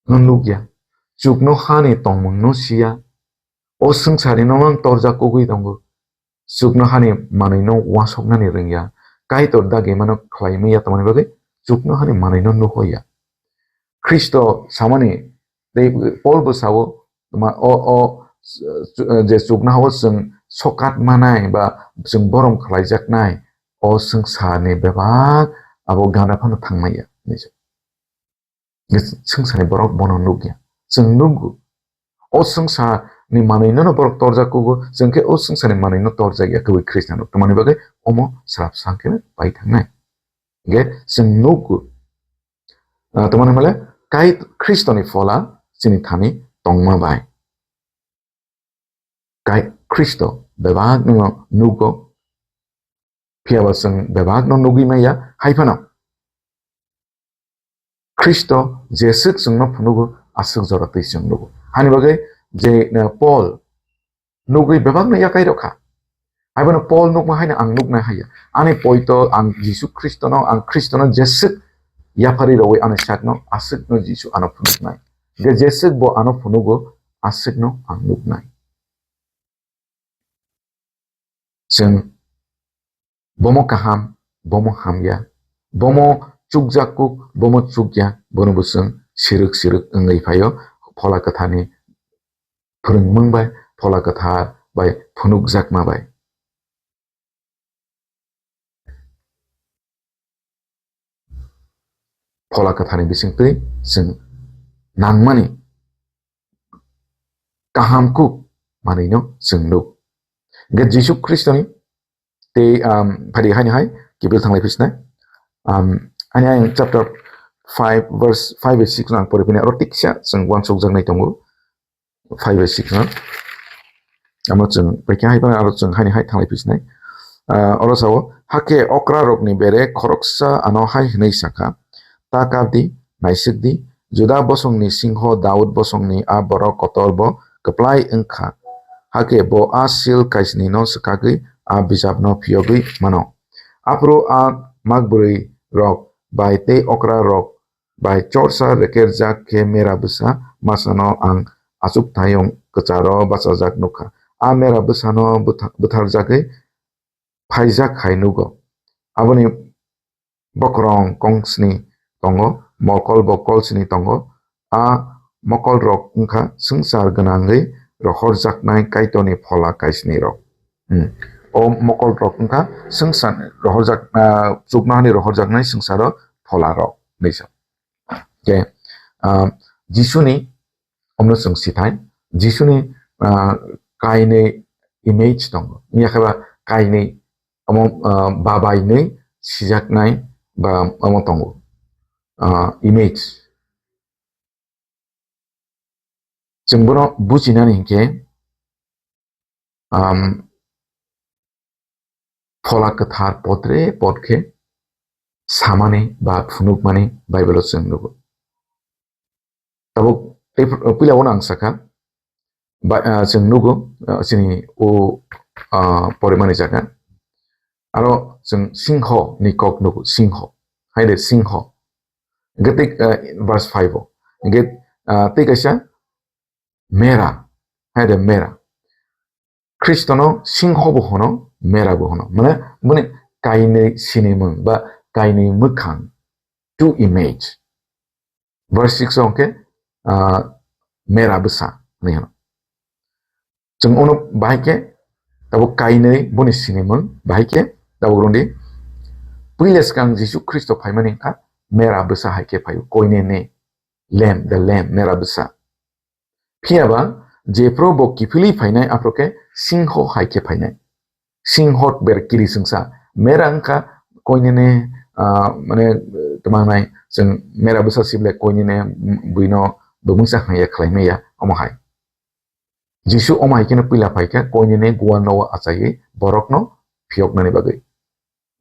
no nukya, chukno hani tongmungno siya. O swngcharni no mang torjak kugwi tongo. Chukno hani manwino uansuknani rwngya. Kaitor dagi mano khlai manya tongmani bagwi chukno hani manwino nuhoya. Khristo samani tei Paul bo sao, tma o, o, je chukno hao chwng sokat manai ba chwng borom khlaijaknai, o swngcharni bebak abo gana phano thangmaya. Swngcharni borok bono nukya. Chwng nugo. O swngcharni manwino no borok torjak kugo, chwng khe o swngcharni manwino torjak ya kwbwi Khristian rok. Tamoni bagwi omo swrapsa khe pai thangnai. Hwnkhe chwng nugo. Ah, tamoni hwnle kai Khristoni phola chini thani tongma bai. Kai Khristo bebak no nugo, phiya ba chwng bebak no nugwi maya, hai phano Khristo jeswk chwngno phunugo, aswk jora twi chwng nugo. Hani bagwi je, eh, Paul nugwi bebak no yakai rokha. Hai phano Paul nukma haino ang nuknai haiya. Ani poito ang Jisu Khristono, ang Khristono jeswk yapharwi rowui ani sakno aswkno Jisu ano phunuknai. Hwnkhe jeswk bo ano phunugo, aswkno ang nuknai. Chwng bomo kaham, bomo hamya, bomo chukjak kuk, bomo chukya, bono bo chwng sirwk sirwk wngwi phaio, Phola Kwtharni phwrwngmung bai, Phola Kwthar bai phunukjakma bai. Phola Kwtharni bisingtwi chwng nangmani kaham kuk manwino chwng nuk. Hwnkhe Jisu Khristoni tei, um, phadi haini hai kiphil thanglai phisnai. Um, ani ayang chapter five verse five bai six no ang pori phini aro tiksa chwng uansukjaknai tongo. Five bai six no. Amo chwng paikha hai phano aro chwng haini hai thanglai phisnai. Ah, oro sao, hakhe okra rokni bere khoroksa ano hai hwnwi sakha, "Ta kap di, naisik di, Juda bosongni singho Daud bosongni a borok kotor bo kwplai wngkha. Hakhe bo a sil kaisni no swkagwi a bijap no phiyogwi mano. Aphuru a makbwrwi rok bai tei okra rok bai chorsa rekerjak khe mera bwsa masano ang achukthayung kwcharo bachajak nukha. A mera bwsano bwtha-, bwtharjagwi phaijak hai nugo. Aboni bokorong kongsni tongo, mokol bo kolsni tongo. A mokol rok wngkha swngchar gwnangwi rohorjaknai Kaitorni phola kaisni rok." Hmm. O mokol rok wngkha swngchar rohorjak, ah, chuknohani rohorjaknai swngcharo phola rok hinwi sa. Hwnkhe, ah, Jisuni omno chwng sithai, Jisuni, ah, kainwi image tongo. Wngya khe ba kainwi omo, ah, babainwi sijaknai ba omo tongo. Ah, image. Chwng bono bujinani hinkhe, um, Phola Kwthar potre pot khe samani ba phunukmani Bible-o chwng nugo. Tabuk tei ph-, puila-o ang sakha, ba, ah, chwng nugo, ah, chini o, ah, porimani jaga. Aro chwng singho ni kok nugo, singho. Hai de singho. Hingke tei, ah, verse five o. Hingke, ah, tei kaisa mera. Hai de mera. Khristono singho bo hono, mera bo hono. Mane, mane kainwi sinimung ba kainwi mwkhang, two image. Verse six o hwnkhe, ah, mera bwsa hinwi hino. Chwng uno bahai khe tabuk kainwi boni sinimung bahai khe tabuk rwngdi. Puila swkang Jisu Khristo phaimani wngkha mera bwsa hai khe phaio, koinene, lamb, the lamb, mera bwsa. Phiya ba jephru bo kiphilwi phainai, aphuru khe singho hai khe phainai. Singho ber kiri swngsa. Mera wngkha koinene, ah, mane, tmangnai chwng mera bwsa sible koinene, mm, buino bumungsa hwnwi ya khlai maya, omo hai. Jisu omo hai kheno puila phai kha, koinene guano achaiwi borokno phiyoknani bagwi.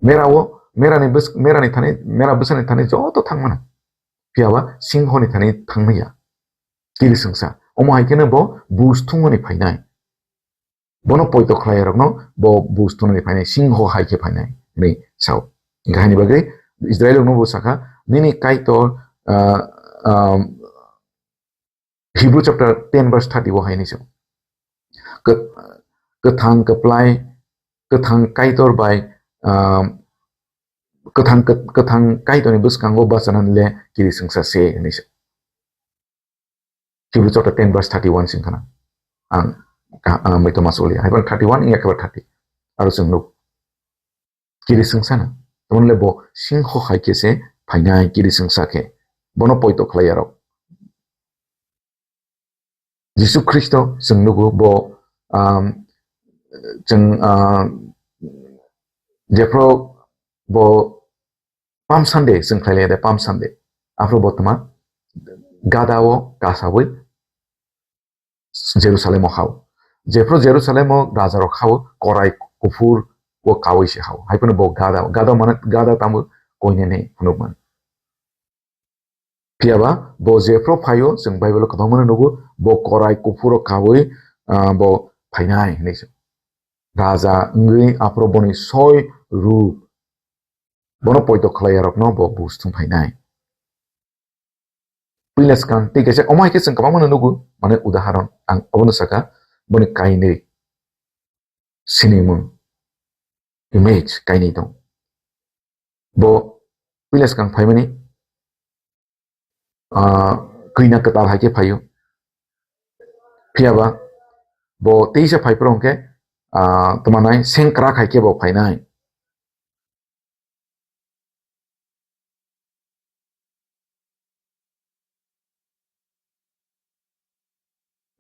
Mera o, merani bws-, merani thani, mera bwsani thani joto thangmano. Phiya ba singhoni thani thangmaya. Kiri swngsa. Omo hai kheno bo buj thumoni phainai. Bono poito khlaiyarokno bo buj thumoni phainai, singho hai khe phainai, hwnwi sao. Hingkhe haini bagwi Israilrokno bo sakha, "Nini Kaitor, ah, ah, Hebrew chapter ten verse thirty o hai hinwi sao. Kwt-, kwthang kwplai, kwthang Kaitor bai, ah, kwthang, kwt-, kwthang Kaitorni bwskango bachanani le kiri swngsa se," hinwi sao. Hebrew chapter ten verse thirty-one sing khana. Ang ka-, ah, mai toma soli. Hai thirty-one, iya khe thirty. Aro chwng nuk. Kiri swngsa na. Tamoni le bo singho hai khe se phainai kiri swngsa khe. Bono poito khlaiyarok. Jisu Khristo chwng nugo bo, um, chwng, um, jephru bo Palm Sunday chwng khlai lai de, Palm Sunday. Aphuru bo tma gada o kasawi Jerusalem o hao. Jephru Jerusalem o raja rok hao korai kuphur o kawi se hao. Hai phano bo gada, gada mane gada tamo koine ne phunuk man. Phiya ba bo jephru phaio chwng Bible o kwbangma no nugo bo korai kuphur o kawi, ah, bo phainai hinwi se. Raja wngwi aphuru boni soi rup bono poito khlaiyarokno bo buj thum phainai. Puila swkang tei kaisa omo hai khe chwng kwbangma no nugo, mane udaharon ang obono saka, boni kainwi sinimung, image kainwi tong. Bo puila swkang phaimani, ah, kwina kwtal hai khe phaio. Phiya ba bo teisa phai phuru hwnkhe, ah, tma nai sengkrak hai khe bo phainai.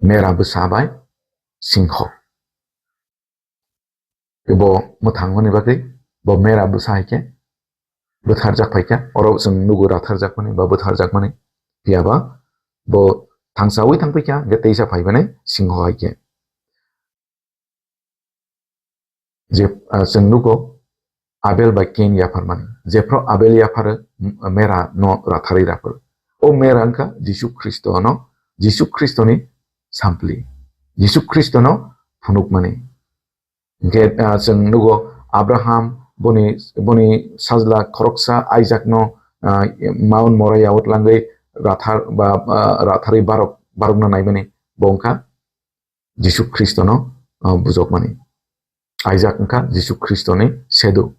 Mera bwsa bai singho. Bo mwthangmani bagwi bo mera bwsa hai khe bwtharjak phai kha, oro chwng nugo ratharjakmani ba bwtharjakmani. Phiya ba bo thangsawi thang phai kha, hwnkhe teisa phai bani singho hai khe. Je, ah, chwng nugo Abel bai Kain yapharmani. Jephru Abel yapharo, m-, mera no ratharwi rapharo. O mera wngkha Jisu Khristo no, Jisu Khristo ni sampli. Jisu Khristo no phunukmani. Hingkhe, ah, chwng nugo Abraham boni, boni sajla khoroksa Isaac no, ah, Mount Moriah o tlangwi rathar ba, ah, ratharwi barok, barokno naimani bo wngkha Jisu Khristono, ah, bujokmani. Isaac wngkha Jisu Khristoni sedu.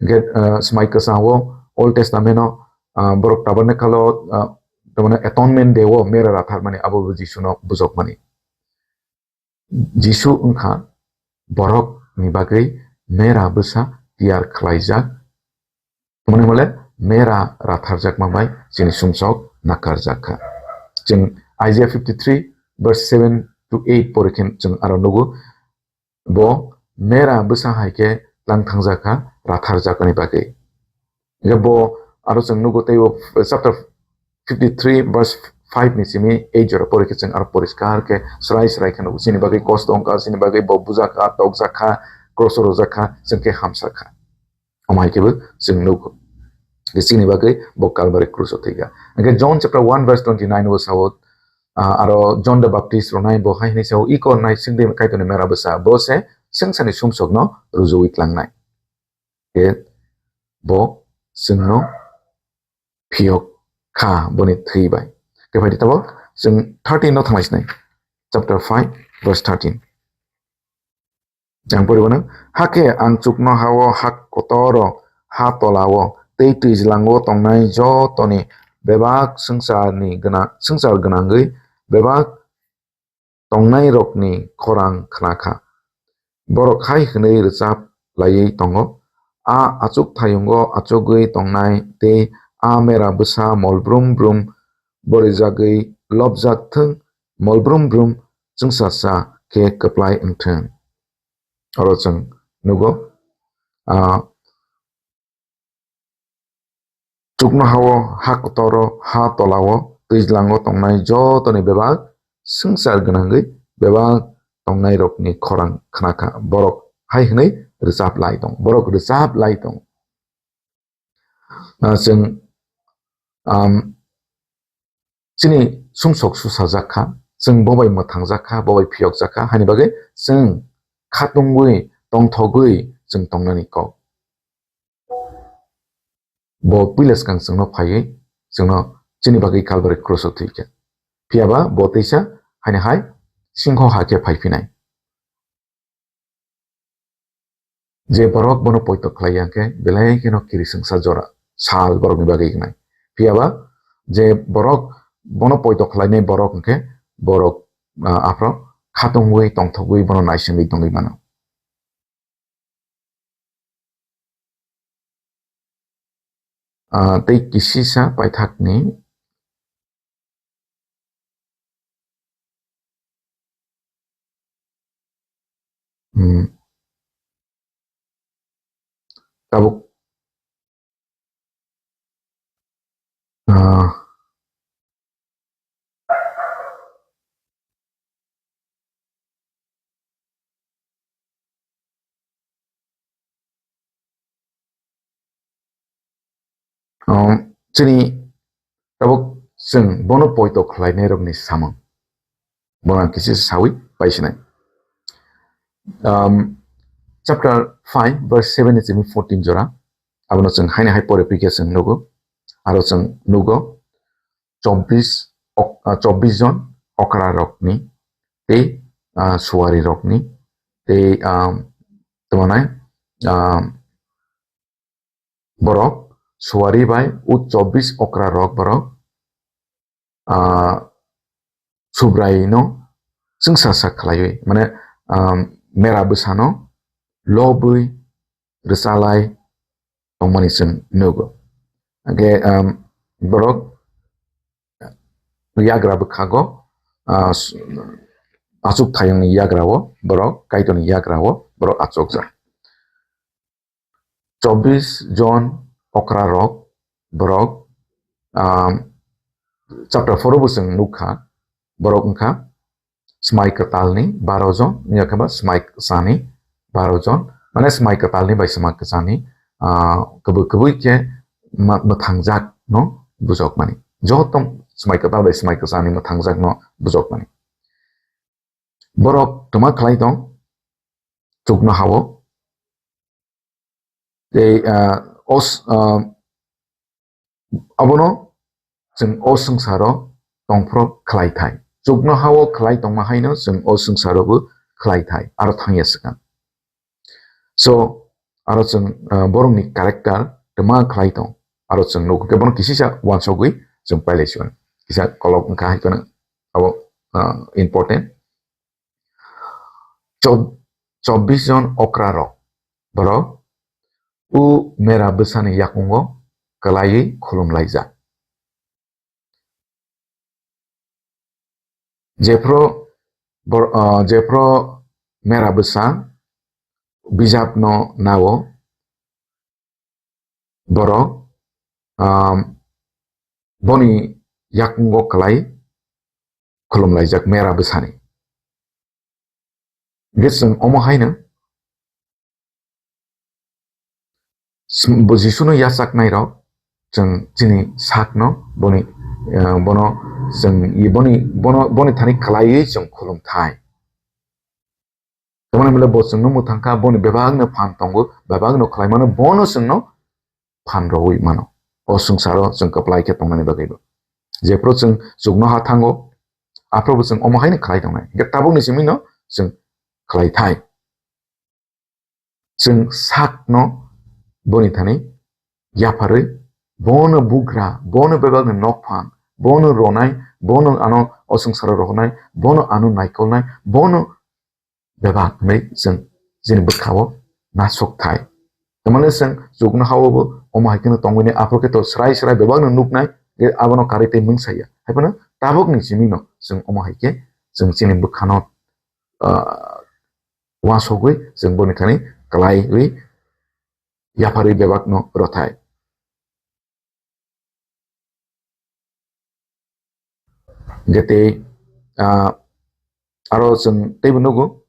Hingkhe, ah, swmai kwchangwo Old Testament-o, ah, borok tabernacle-o, ah, tamani atonement day-o mera ratharmani, abo bo Jisuno bujokmani. Jisu wngkha borokni bagwi mera bwsa tiyar khlaijak. Tamoni hwnle mera ratharjakma bai chini sumsok nakarjak kha. Chwng Isaiah fifty-three verse seven to eight pori khe chwng aro nugo, bo mera bwsa hai khe tlang thangjakha, ratharjakani bagwi. Hingkhe bo aro chwng nugo tei o chapter fifty three verse five ni simi eight jora pori khe chwng aro poriskar khe srai srai khe nugo. Chini bagwi kosto wngkha, chini bagwi bo bujakha, tokjakha, cross o rwjakha, chwng khe hamsakha. Omo hai khe bo chwng nugo. Chini bagwi bo Calvary cross o thwikha. Hingkhe John chapter one verse twenty nine o sao, ah, aro John the Baptist rwnai bo hai hwnwi sao, "Iko nai swngdi Kaitorni mera bwsa, bo se swngcharni sumsokno rwjagwi tlangnai." Khe bo chwngno phiyok kha boni thwi bai. Khe phai di tabok chwng thirteen no thanglai sinai. Chapter five verse thirteen. Ang poribo no, "Hakhe ang chuknohao, ha kotoro, ha tolao tei twijlango tongnai jotoni bebak swngcharni gwnang, swngchar gwnangwi bebak tongnairokni khorang khnakha. Borok hai hwnwi rwchap laiwi tongo, 'A achuk thayungo achugwi tongnai tei a mera bwsa mol brum brum borijagwi lobjak thung, mol brum brum chwngsacha khe kwplai wng thung.'" Oro chwng nugo, ah, chuknohao, ha kotoro, ha tolao, twijlango tongnai jotoni bebak swngchar gwnangwi bebak tongnairokni khorang khnakha. Borok hai hwnwi rwchap lai tong, borok rwchap lai tong. Ah, chwng, um, chini sumsok susajak kha, chwng bo bai mwthangjak kha, bo bai phiyokjak kha, haini bagwi chwng khatungwi, tongthogwi chwng tongnani kok. Bo puila swkang chwngno phaiwi, chwngno chini bagwi Calvary cross o thwikha. Phiyaba bo teisa haini hai singho hakhe phaiphinai. Je borok bono poito khlai ya khe belai kheno kirisingsa jora sal borokni bagwi wngnai. Phiyaba je borok bono poito khlainai borok hwnkhe borok, ah, aphro khatungwi tongthogwi bono naisingwi tongwi mano. Ah, tei kisisa paithakni, hmm, tabuk, ah, Um, chini tabuk chwng bono poito khlainairokni samung. Bono ang kisa sawi paisinai. Um, chapter five, verse seven ni simi fourteen jora. Abono chwng haino hai pore phikhe chwng nugo. Aro chwng nugo chobbish ok-, ah, chobbish jon okra rokni tei, ah, suwari rokni tei, ah, tamo nai, ah, borok suwari bai o chobbish okra rok borok, ah, Subrai no chwngsa sak khlaiwi, mane, um, mera bwsano lobwi rwchalai tongmani chwng nugo. Hwnkhe, um, borok yagra bwkhago, ah, s-, achuk thayungni yagra o borok, Kaitorni yagra o borok achukjak. Chobbish jon okra rok borok, um, chapter four o bo chwng nukha, borok wngkha swmai kwtalni baro jon, wngya khe ba swmai kwchani baro jon, mane swmai kwtalni bai swmai kwchani, ah, kwbwi kwbwi khe ma-, mwthangjakno bujokmani. Joto swmai kwtal bai swmai kwchani mwthangjakno bujokmani. Borok twma khlai tong, chuknohao. Tei, ah, os-, ah, abono chwng o swngcharo tongphuru khlai thai. Chuknohao khlai tongma haino chwng o swngcharo bo khlai thai, aro thangya swkang. So, aro chwng, ah, borokni character twma khlai tong, aro chwng nugo khe bono kisisa wansogwi chwng pailai siyan. Kisa kolok wngkha hai phano abo, ah, important. Chob-, chobbish jon okra rok, borok o mera bwsani yakungo kwlaiwi khulum laijak. Jephru bor-, ah, jephru mera bwsa bijapno nao, borok, ah, boni yakungo kwlai khulumlaijak mera bwsani. Hwnkhe chwng omo haino sm-, bo Jisuno yachaknai rok, chwng chini sakno boni, eh, bono chwng i boni, bono, boni thani kwlaiwi chwng khulum thai. Tamoni mile bo chwngno mwthang kha, boni bebakno phan tongo, bebakno khlai mano, bono chwngno phan rwui mano. O swngcharo chwng kwplai khe tongnani bagwibo. Jephru chwng chuknoha thango, aphuru bo chwng omo haino khlai tongnai. Hwnkhe tabukni simino chwng khlai thai. Chwng sakno boni thani yapharwi, bono bugra, bono bebakni nokphang, bono ronai, bono ano o swngcharo rohornai, bono ano naikolnai, bono bebak hwnwi chwng chini bwkhao nasuk thai. Tamoni chwng chuknohao bo omo hai kheno tongwini, aphuru khe to srai srai bebakno nuknai, je abono karwi tei mungsa ya. Hai phano tabukni simino chwng omo hai khe chwng chini bwkhano, ah, uansugwi chwng boni thani kwlaiwi yapharwi bebakno rw thai. Hwnkhe tei, ah, aro chwng teibo nugo,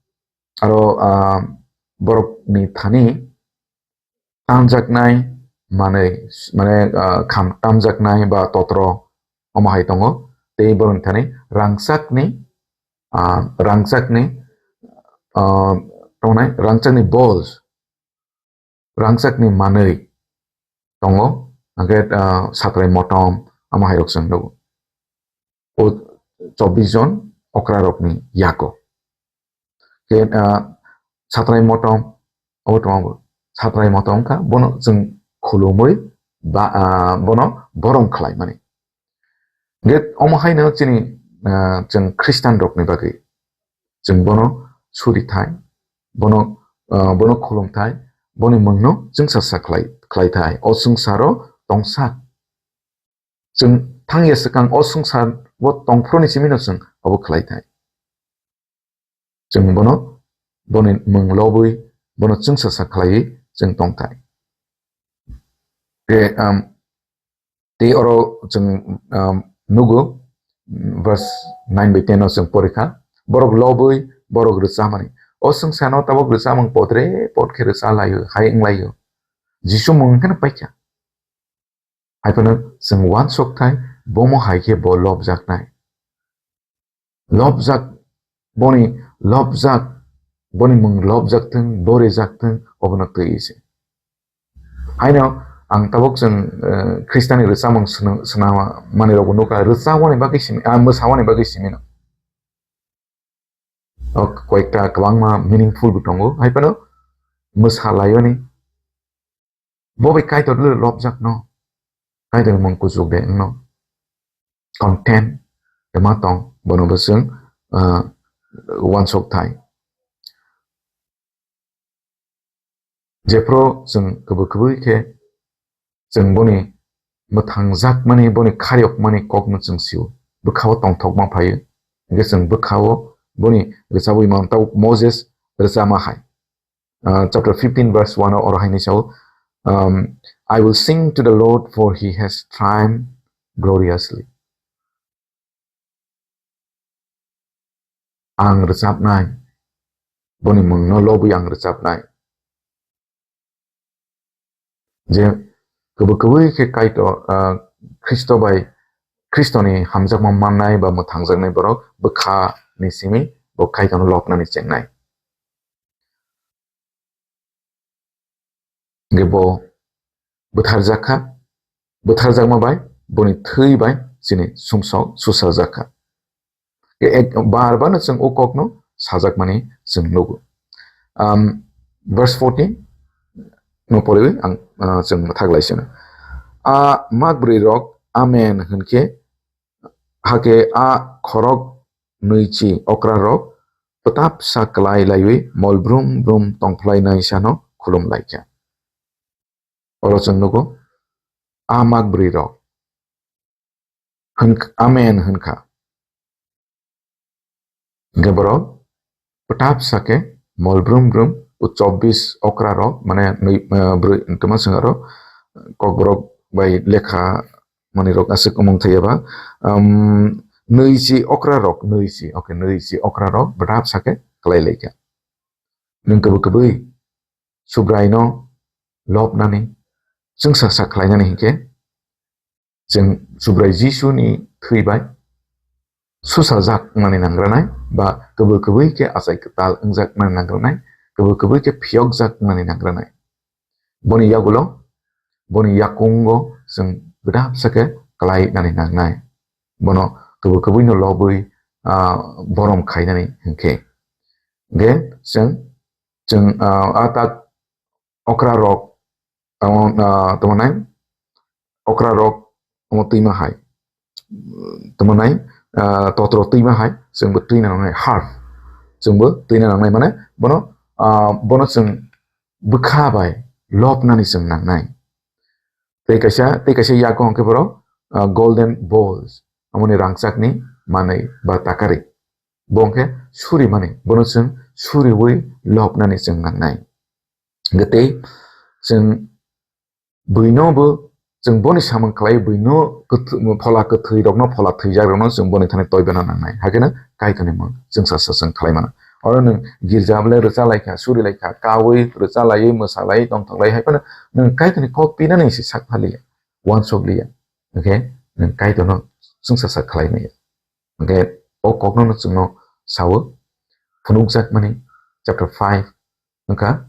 aro, ah, borokni thani tamjaknai manwi, mane, ah, kham tamjaknai ba totro omo hai tongo. Tei borokni thani rangchakni, ah, rangchakni, ah, tongnai rangchakni balls, rangchakni manwi tongo, hwnkhe, ah, satrai motom, omo hai rok chwng nugo. O chobbish jon okra rokni yago. Khe, ah, satrai motom, obo tongo, satrai motom wngkha, bono chwng khulumwi ba, ah, bono borom khlaimani. Hwnkhe omo haino chini, ah, chwng Khristian rokni bagwi chwng bono suri thai, bono, ah, bono khulum thai, boni mungno chwngsasa khlai, khlai thai. O swngcharo tongsa chwng thangya swkang o swngcharo tongphuruni simino chwng obo khlai thai. Chwng bono, boni mung lobwi, bono chwngsasa khlaiwi chwng tong thai. Tei, um, tei oro chwng, um, nugo, verse nine bai ten o chwng porikha, borok lobwi, borok rwchamani. O swngchano tabuk rwchamung potre pot khe rwcha laio, hai wng laio. Jisu mung khe paikha. Hai phano chwng uansuk thai, bomo hai khe bo lobjaknai. Lobjak, boni lobjak, boni mung lobjak thung, bo rejak thung, obono twi se. Haino ang tabuk chwng, eh, Khristiani rwchamung swnam-, swnamani rokbo nukha, rwchawani bagwi simi, ah, mwsawani bagwi simi no. O koyekta kwbangma meaningful bo tongo, hai phano mwsa laioni. Bo bai Kaitor le lobjak no, Kaitor mung kuchuk de wngno. Content de ma tong, bono bo chwng, ah, uansuk thai. Jephru chwng kwbwi kwbwi khe chwng boni mwthangjakmani, boni kharyokmani kokno chwng sio, bwkhao tongthokma phaio. Hwnkhe chwng bwkhao boni rwchabwi mano, tabuk Moses rwchama hai. Ah, chapter fifteen verse one o oro hai hinwi sao, um, "I will sing to the Lord, for he has triumphed gloriously." Ang rwchapnai, boni mungno lobwi ang rwchapnai. Je kwbwi kwbwi khe Kaitor, ah, Khristo bai, Khristoni hamjakma mannai ba mwthangjaknai borok bwkha ni simi bo Kaitorno lobnani chengnai. Hwnkhe bo bwtharjak kha, bwtharjakma bai boni thwi bai chini sumsok susaljak kha. Ek bar bar no chwng o kokno sajakmani chwng nugo. Um, verse fourteen no poriwi ang, uh, chwng mwthak lai sino. A mak bwrwi rok amen hwnkhe, hakhe a khorok nwichi okra rok pwtapsa kwlai laiwi mol brum brum tongphlai naisano khulum laikha. Oro chwng nugo, a mak bwrwi rok hwn-, amen hwnkha. Hingke borok bwtap sake mol brum brum o chobbish okra rok, mane nui, eh, broi, toma singaro kokborok bai lekha mani rok aswk omong thaiya ba, um, nui si okra rok, nui si, okay, nui si okra rok bwtap sake kwlai laikha. Nwng kwbwi kwbwi Subraino lobnani, chwngsa sak khlainani hinkhe, chwng Subrai Jisuni thwi bai susa jak wngmani nangrwnai, ba kwbwi kwbwi khe achai kwtal wngjak wngmani nangrwnai, kwbwi kwbwi khe phiyok jak wngmani nangrwnai. Boni yagulo, boni yakungo chwng bwdapsa khe kwlai nani nangnai. Bono kwbwi kwbwino lobwi, ah, borom khainani hinkhe. Ge chwng, chwng, ah, a tak okra rok, tamo, ah, tamo nai, okra rok tamo twima hai, tamo nai, ah, totro twima hai, chwngbo twina nangnai, half, chwngbo twina nangnai, mane bono, ah, bono chwng bwkha bai lobnani chwng nangnai. Tei kaisa, tei kaisa yago hwnkhe borok, ah, golden bowls, amoni rangchakni manwi ba takari. Bo hwnkhe suri mani, bono chwng suriwi lobnani chwng nangnai. Hwnkhe tei chwng buino bo, chwng boni samung khlai buino kwth-, phola kwthwi rokno, phola thwijak rokno chwng boni thani toibana nangnai. Hakhe no Kaitorni mung chwng sa sa chwng khlai mano. Oro nwng girja bwle rwcha lai kha, suri lai kha, kaui rwcha laiwi, mwsa laiwi, tongthok laiwi, hai phano nwng Kaitorni kok pinani se sak pha liya, uansuk liya. Hwnkhe nwng Kaitorno chwng sa sa khlai maya. Hwnkhe o kokno no chwngno sao, phunukjak mani chapter five wngkha,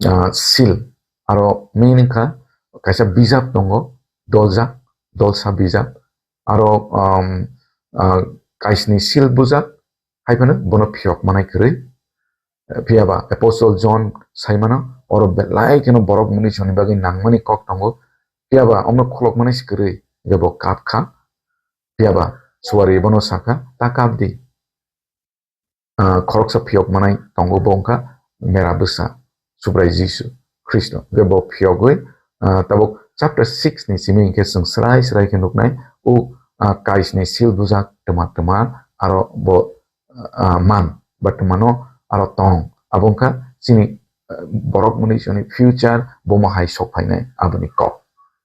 ah, seal, aro meaning wngkha kaisa bijap tongo, doljak, dolsa bijap, aro, um, ah, kaisni seal bujak, hai phano bono phiyok manai kwrwi. Phiya ba Apostle John sai mano, oro belai kheno borok muni soni bagwi nangmani kok tongo, phiya ba omno khulok mani se kwrwi, hwnkhe bo kap kha, phiya ba suari bono sakha, "Ta kap di." Ah, khoroksa phiyok manai tongo, bo wngkha mera bwsa, Subrai Jisu Khristo. Hwnkhe bo phiyogwi, ah, tabuk chapter six ni simi hwnkhe chwng srai srai khe nuknai, o, ah, kaisni seal bujak twma twma, aro bo, ah, man ba twmano aro tong. Abo wngkha chini, ah, borok muni soni future bomo hai sok phainai aboni kok.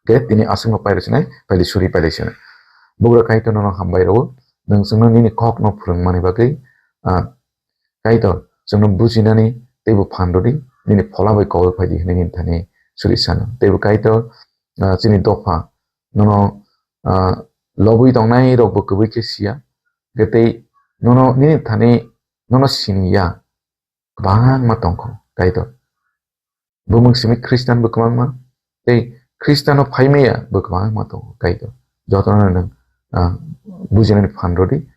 Hwnkhe tini aswkno pairwchinai, paili suri paili sinai. Bugra Kaitor nono hambai rwo, nwng chwngno nini kokno phwrwngmani bagwi, ah, Kaitor, chwngno bujinani teibo phan rwdi, nini phola bai koboi phaidi hwnwi nini thani suri sano. Teibo Kaitor, ah, chini dopha, nono, ah, lobwi tongnai rokbo kwbwi khe siya, hwnkhe tei nono nini thani nono siniya kwbangma tongkho, Kaitor. Bumung simi Khristian bo kwbangma, tei Khristiano phaimaya bo kwbangma tongo, Kaitor. Jotono nwng, ah, bujinani phan rwdi,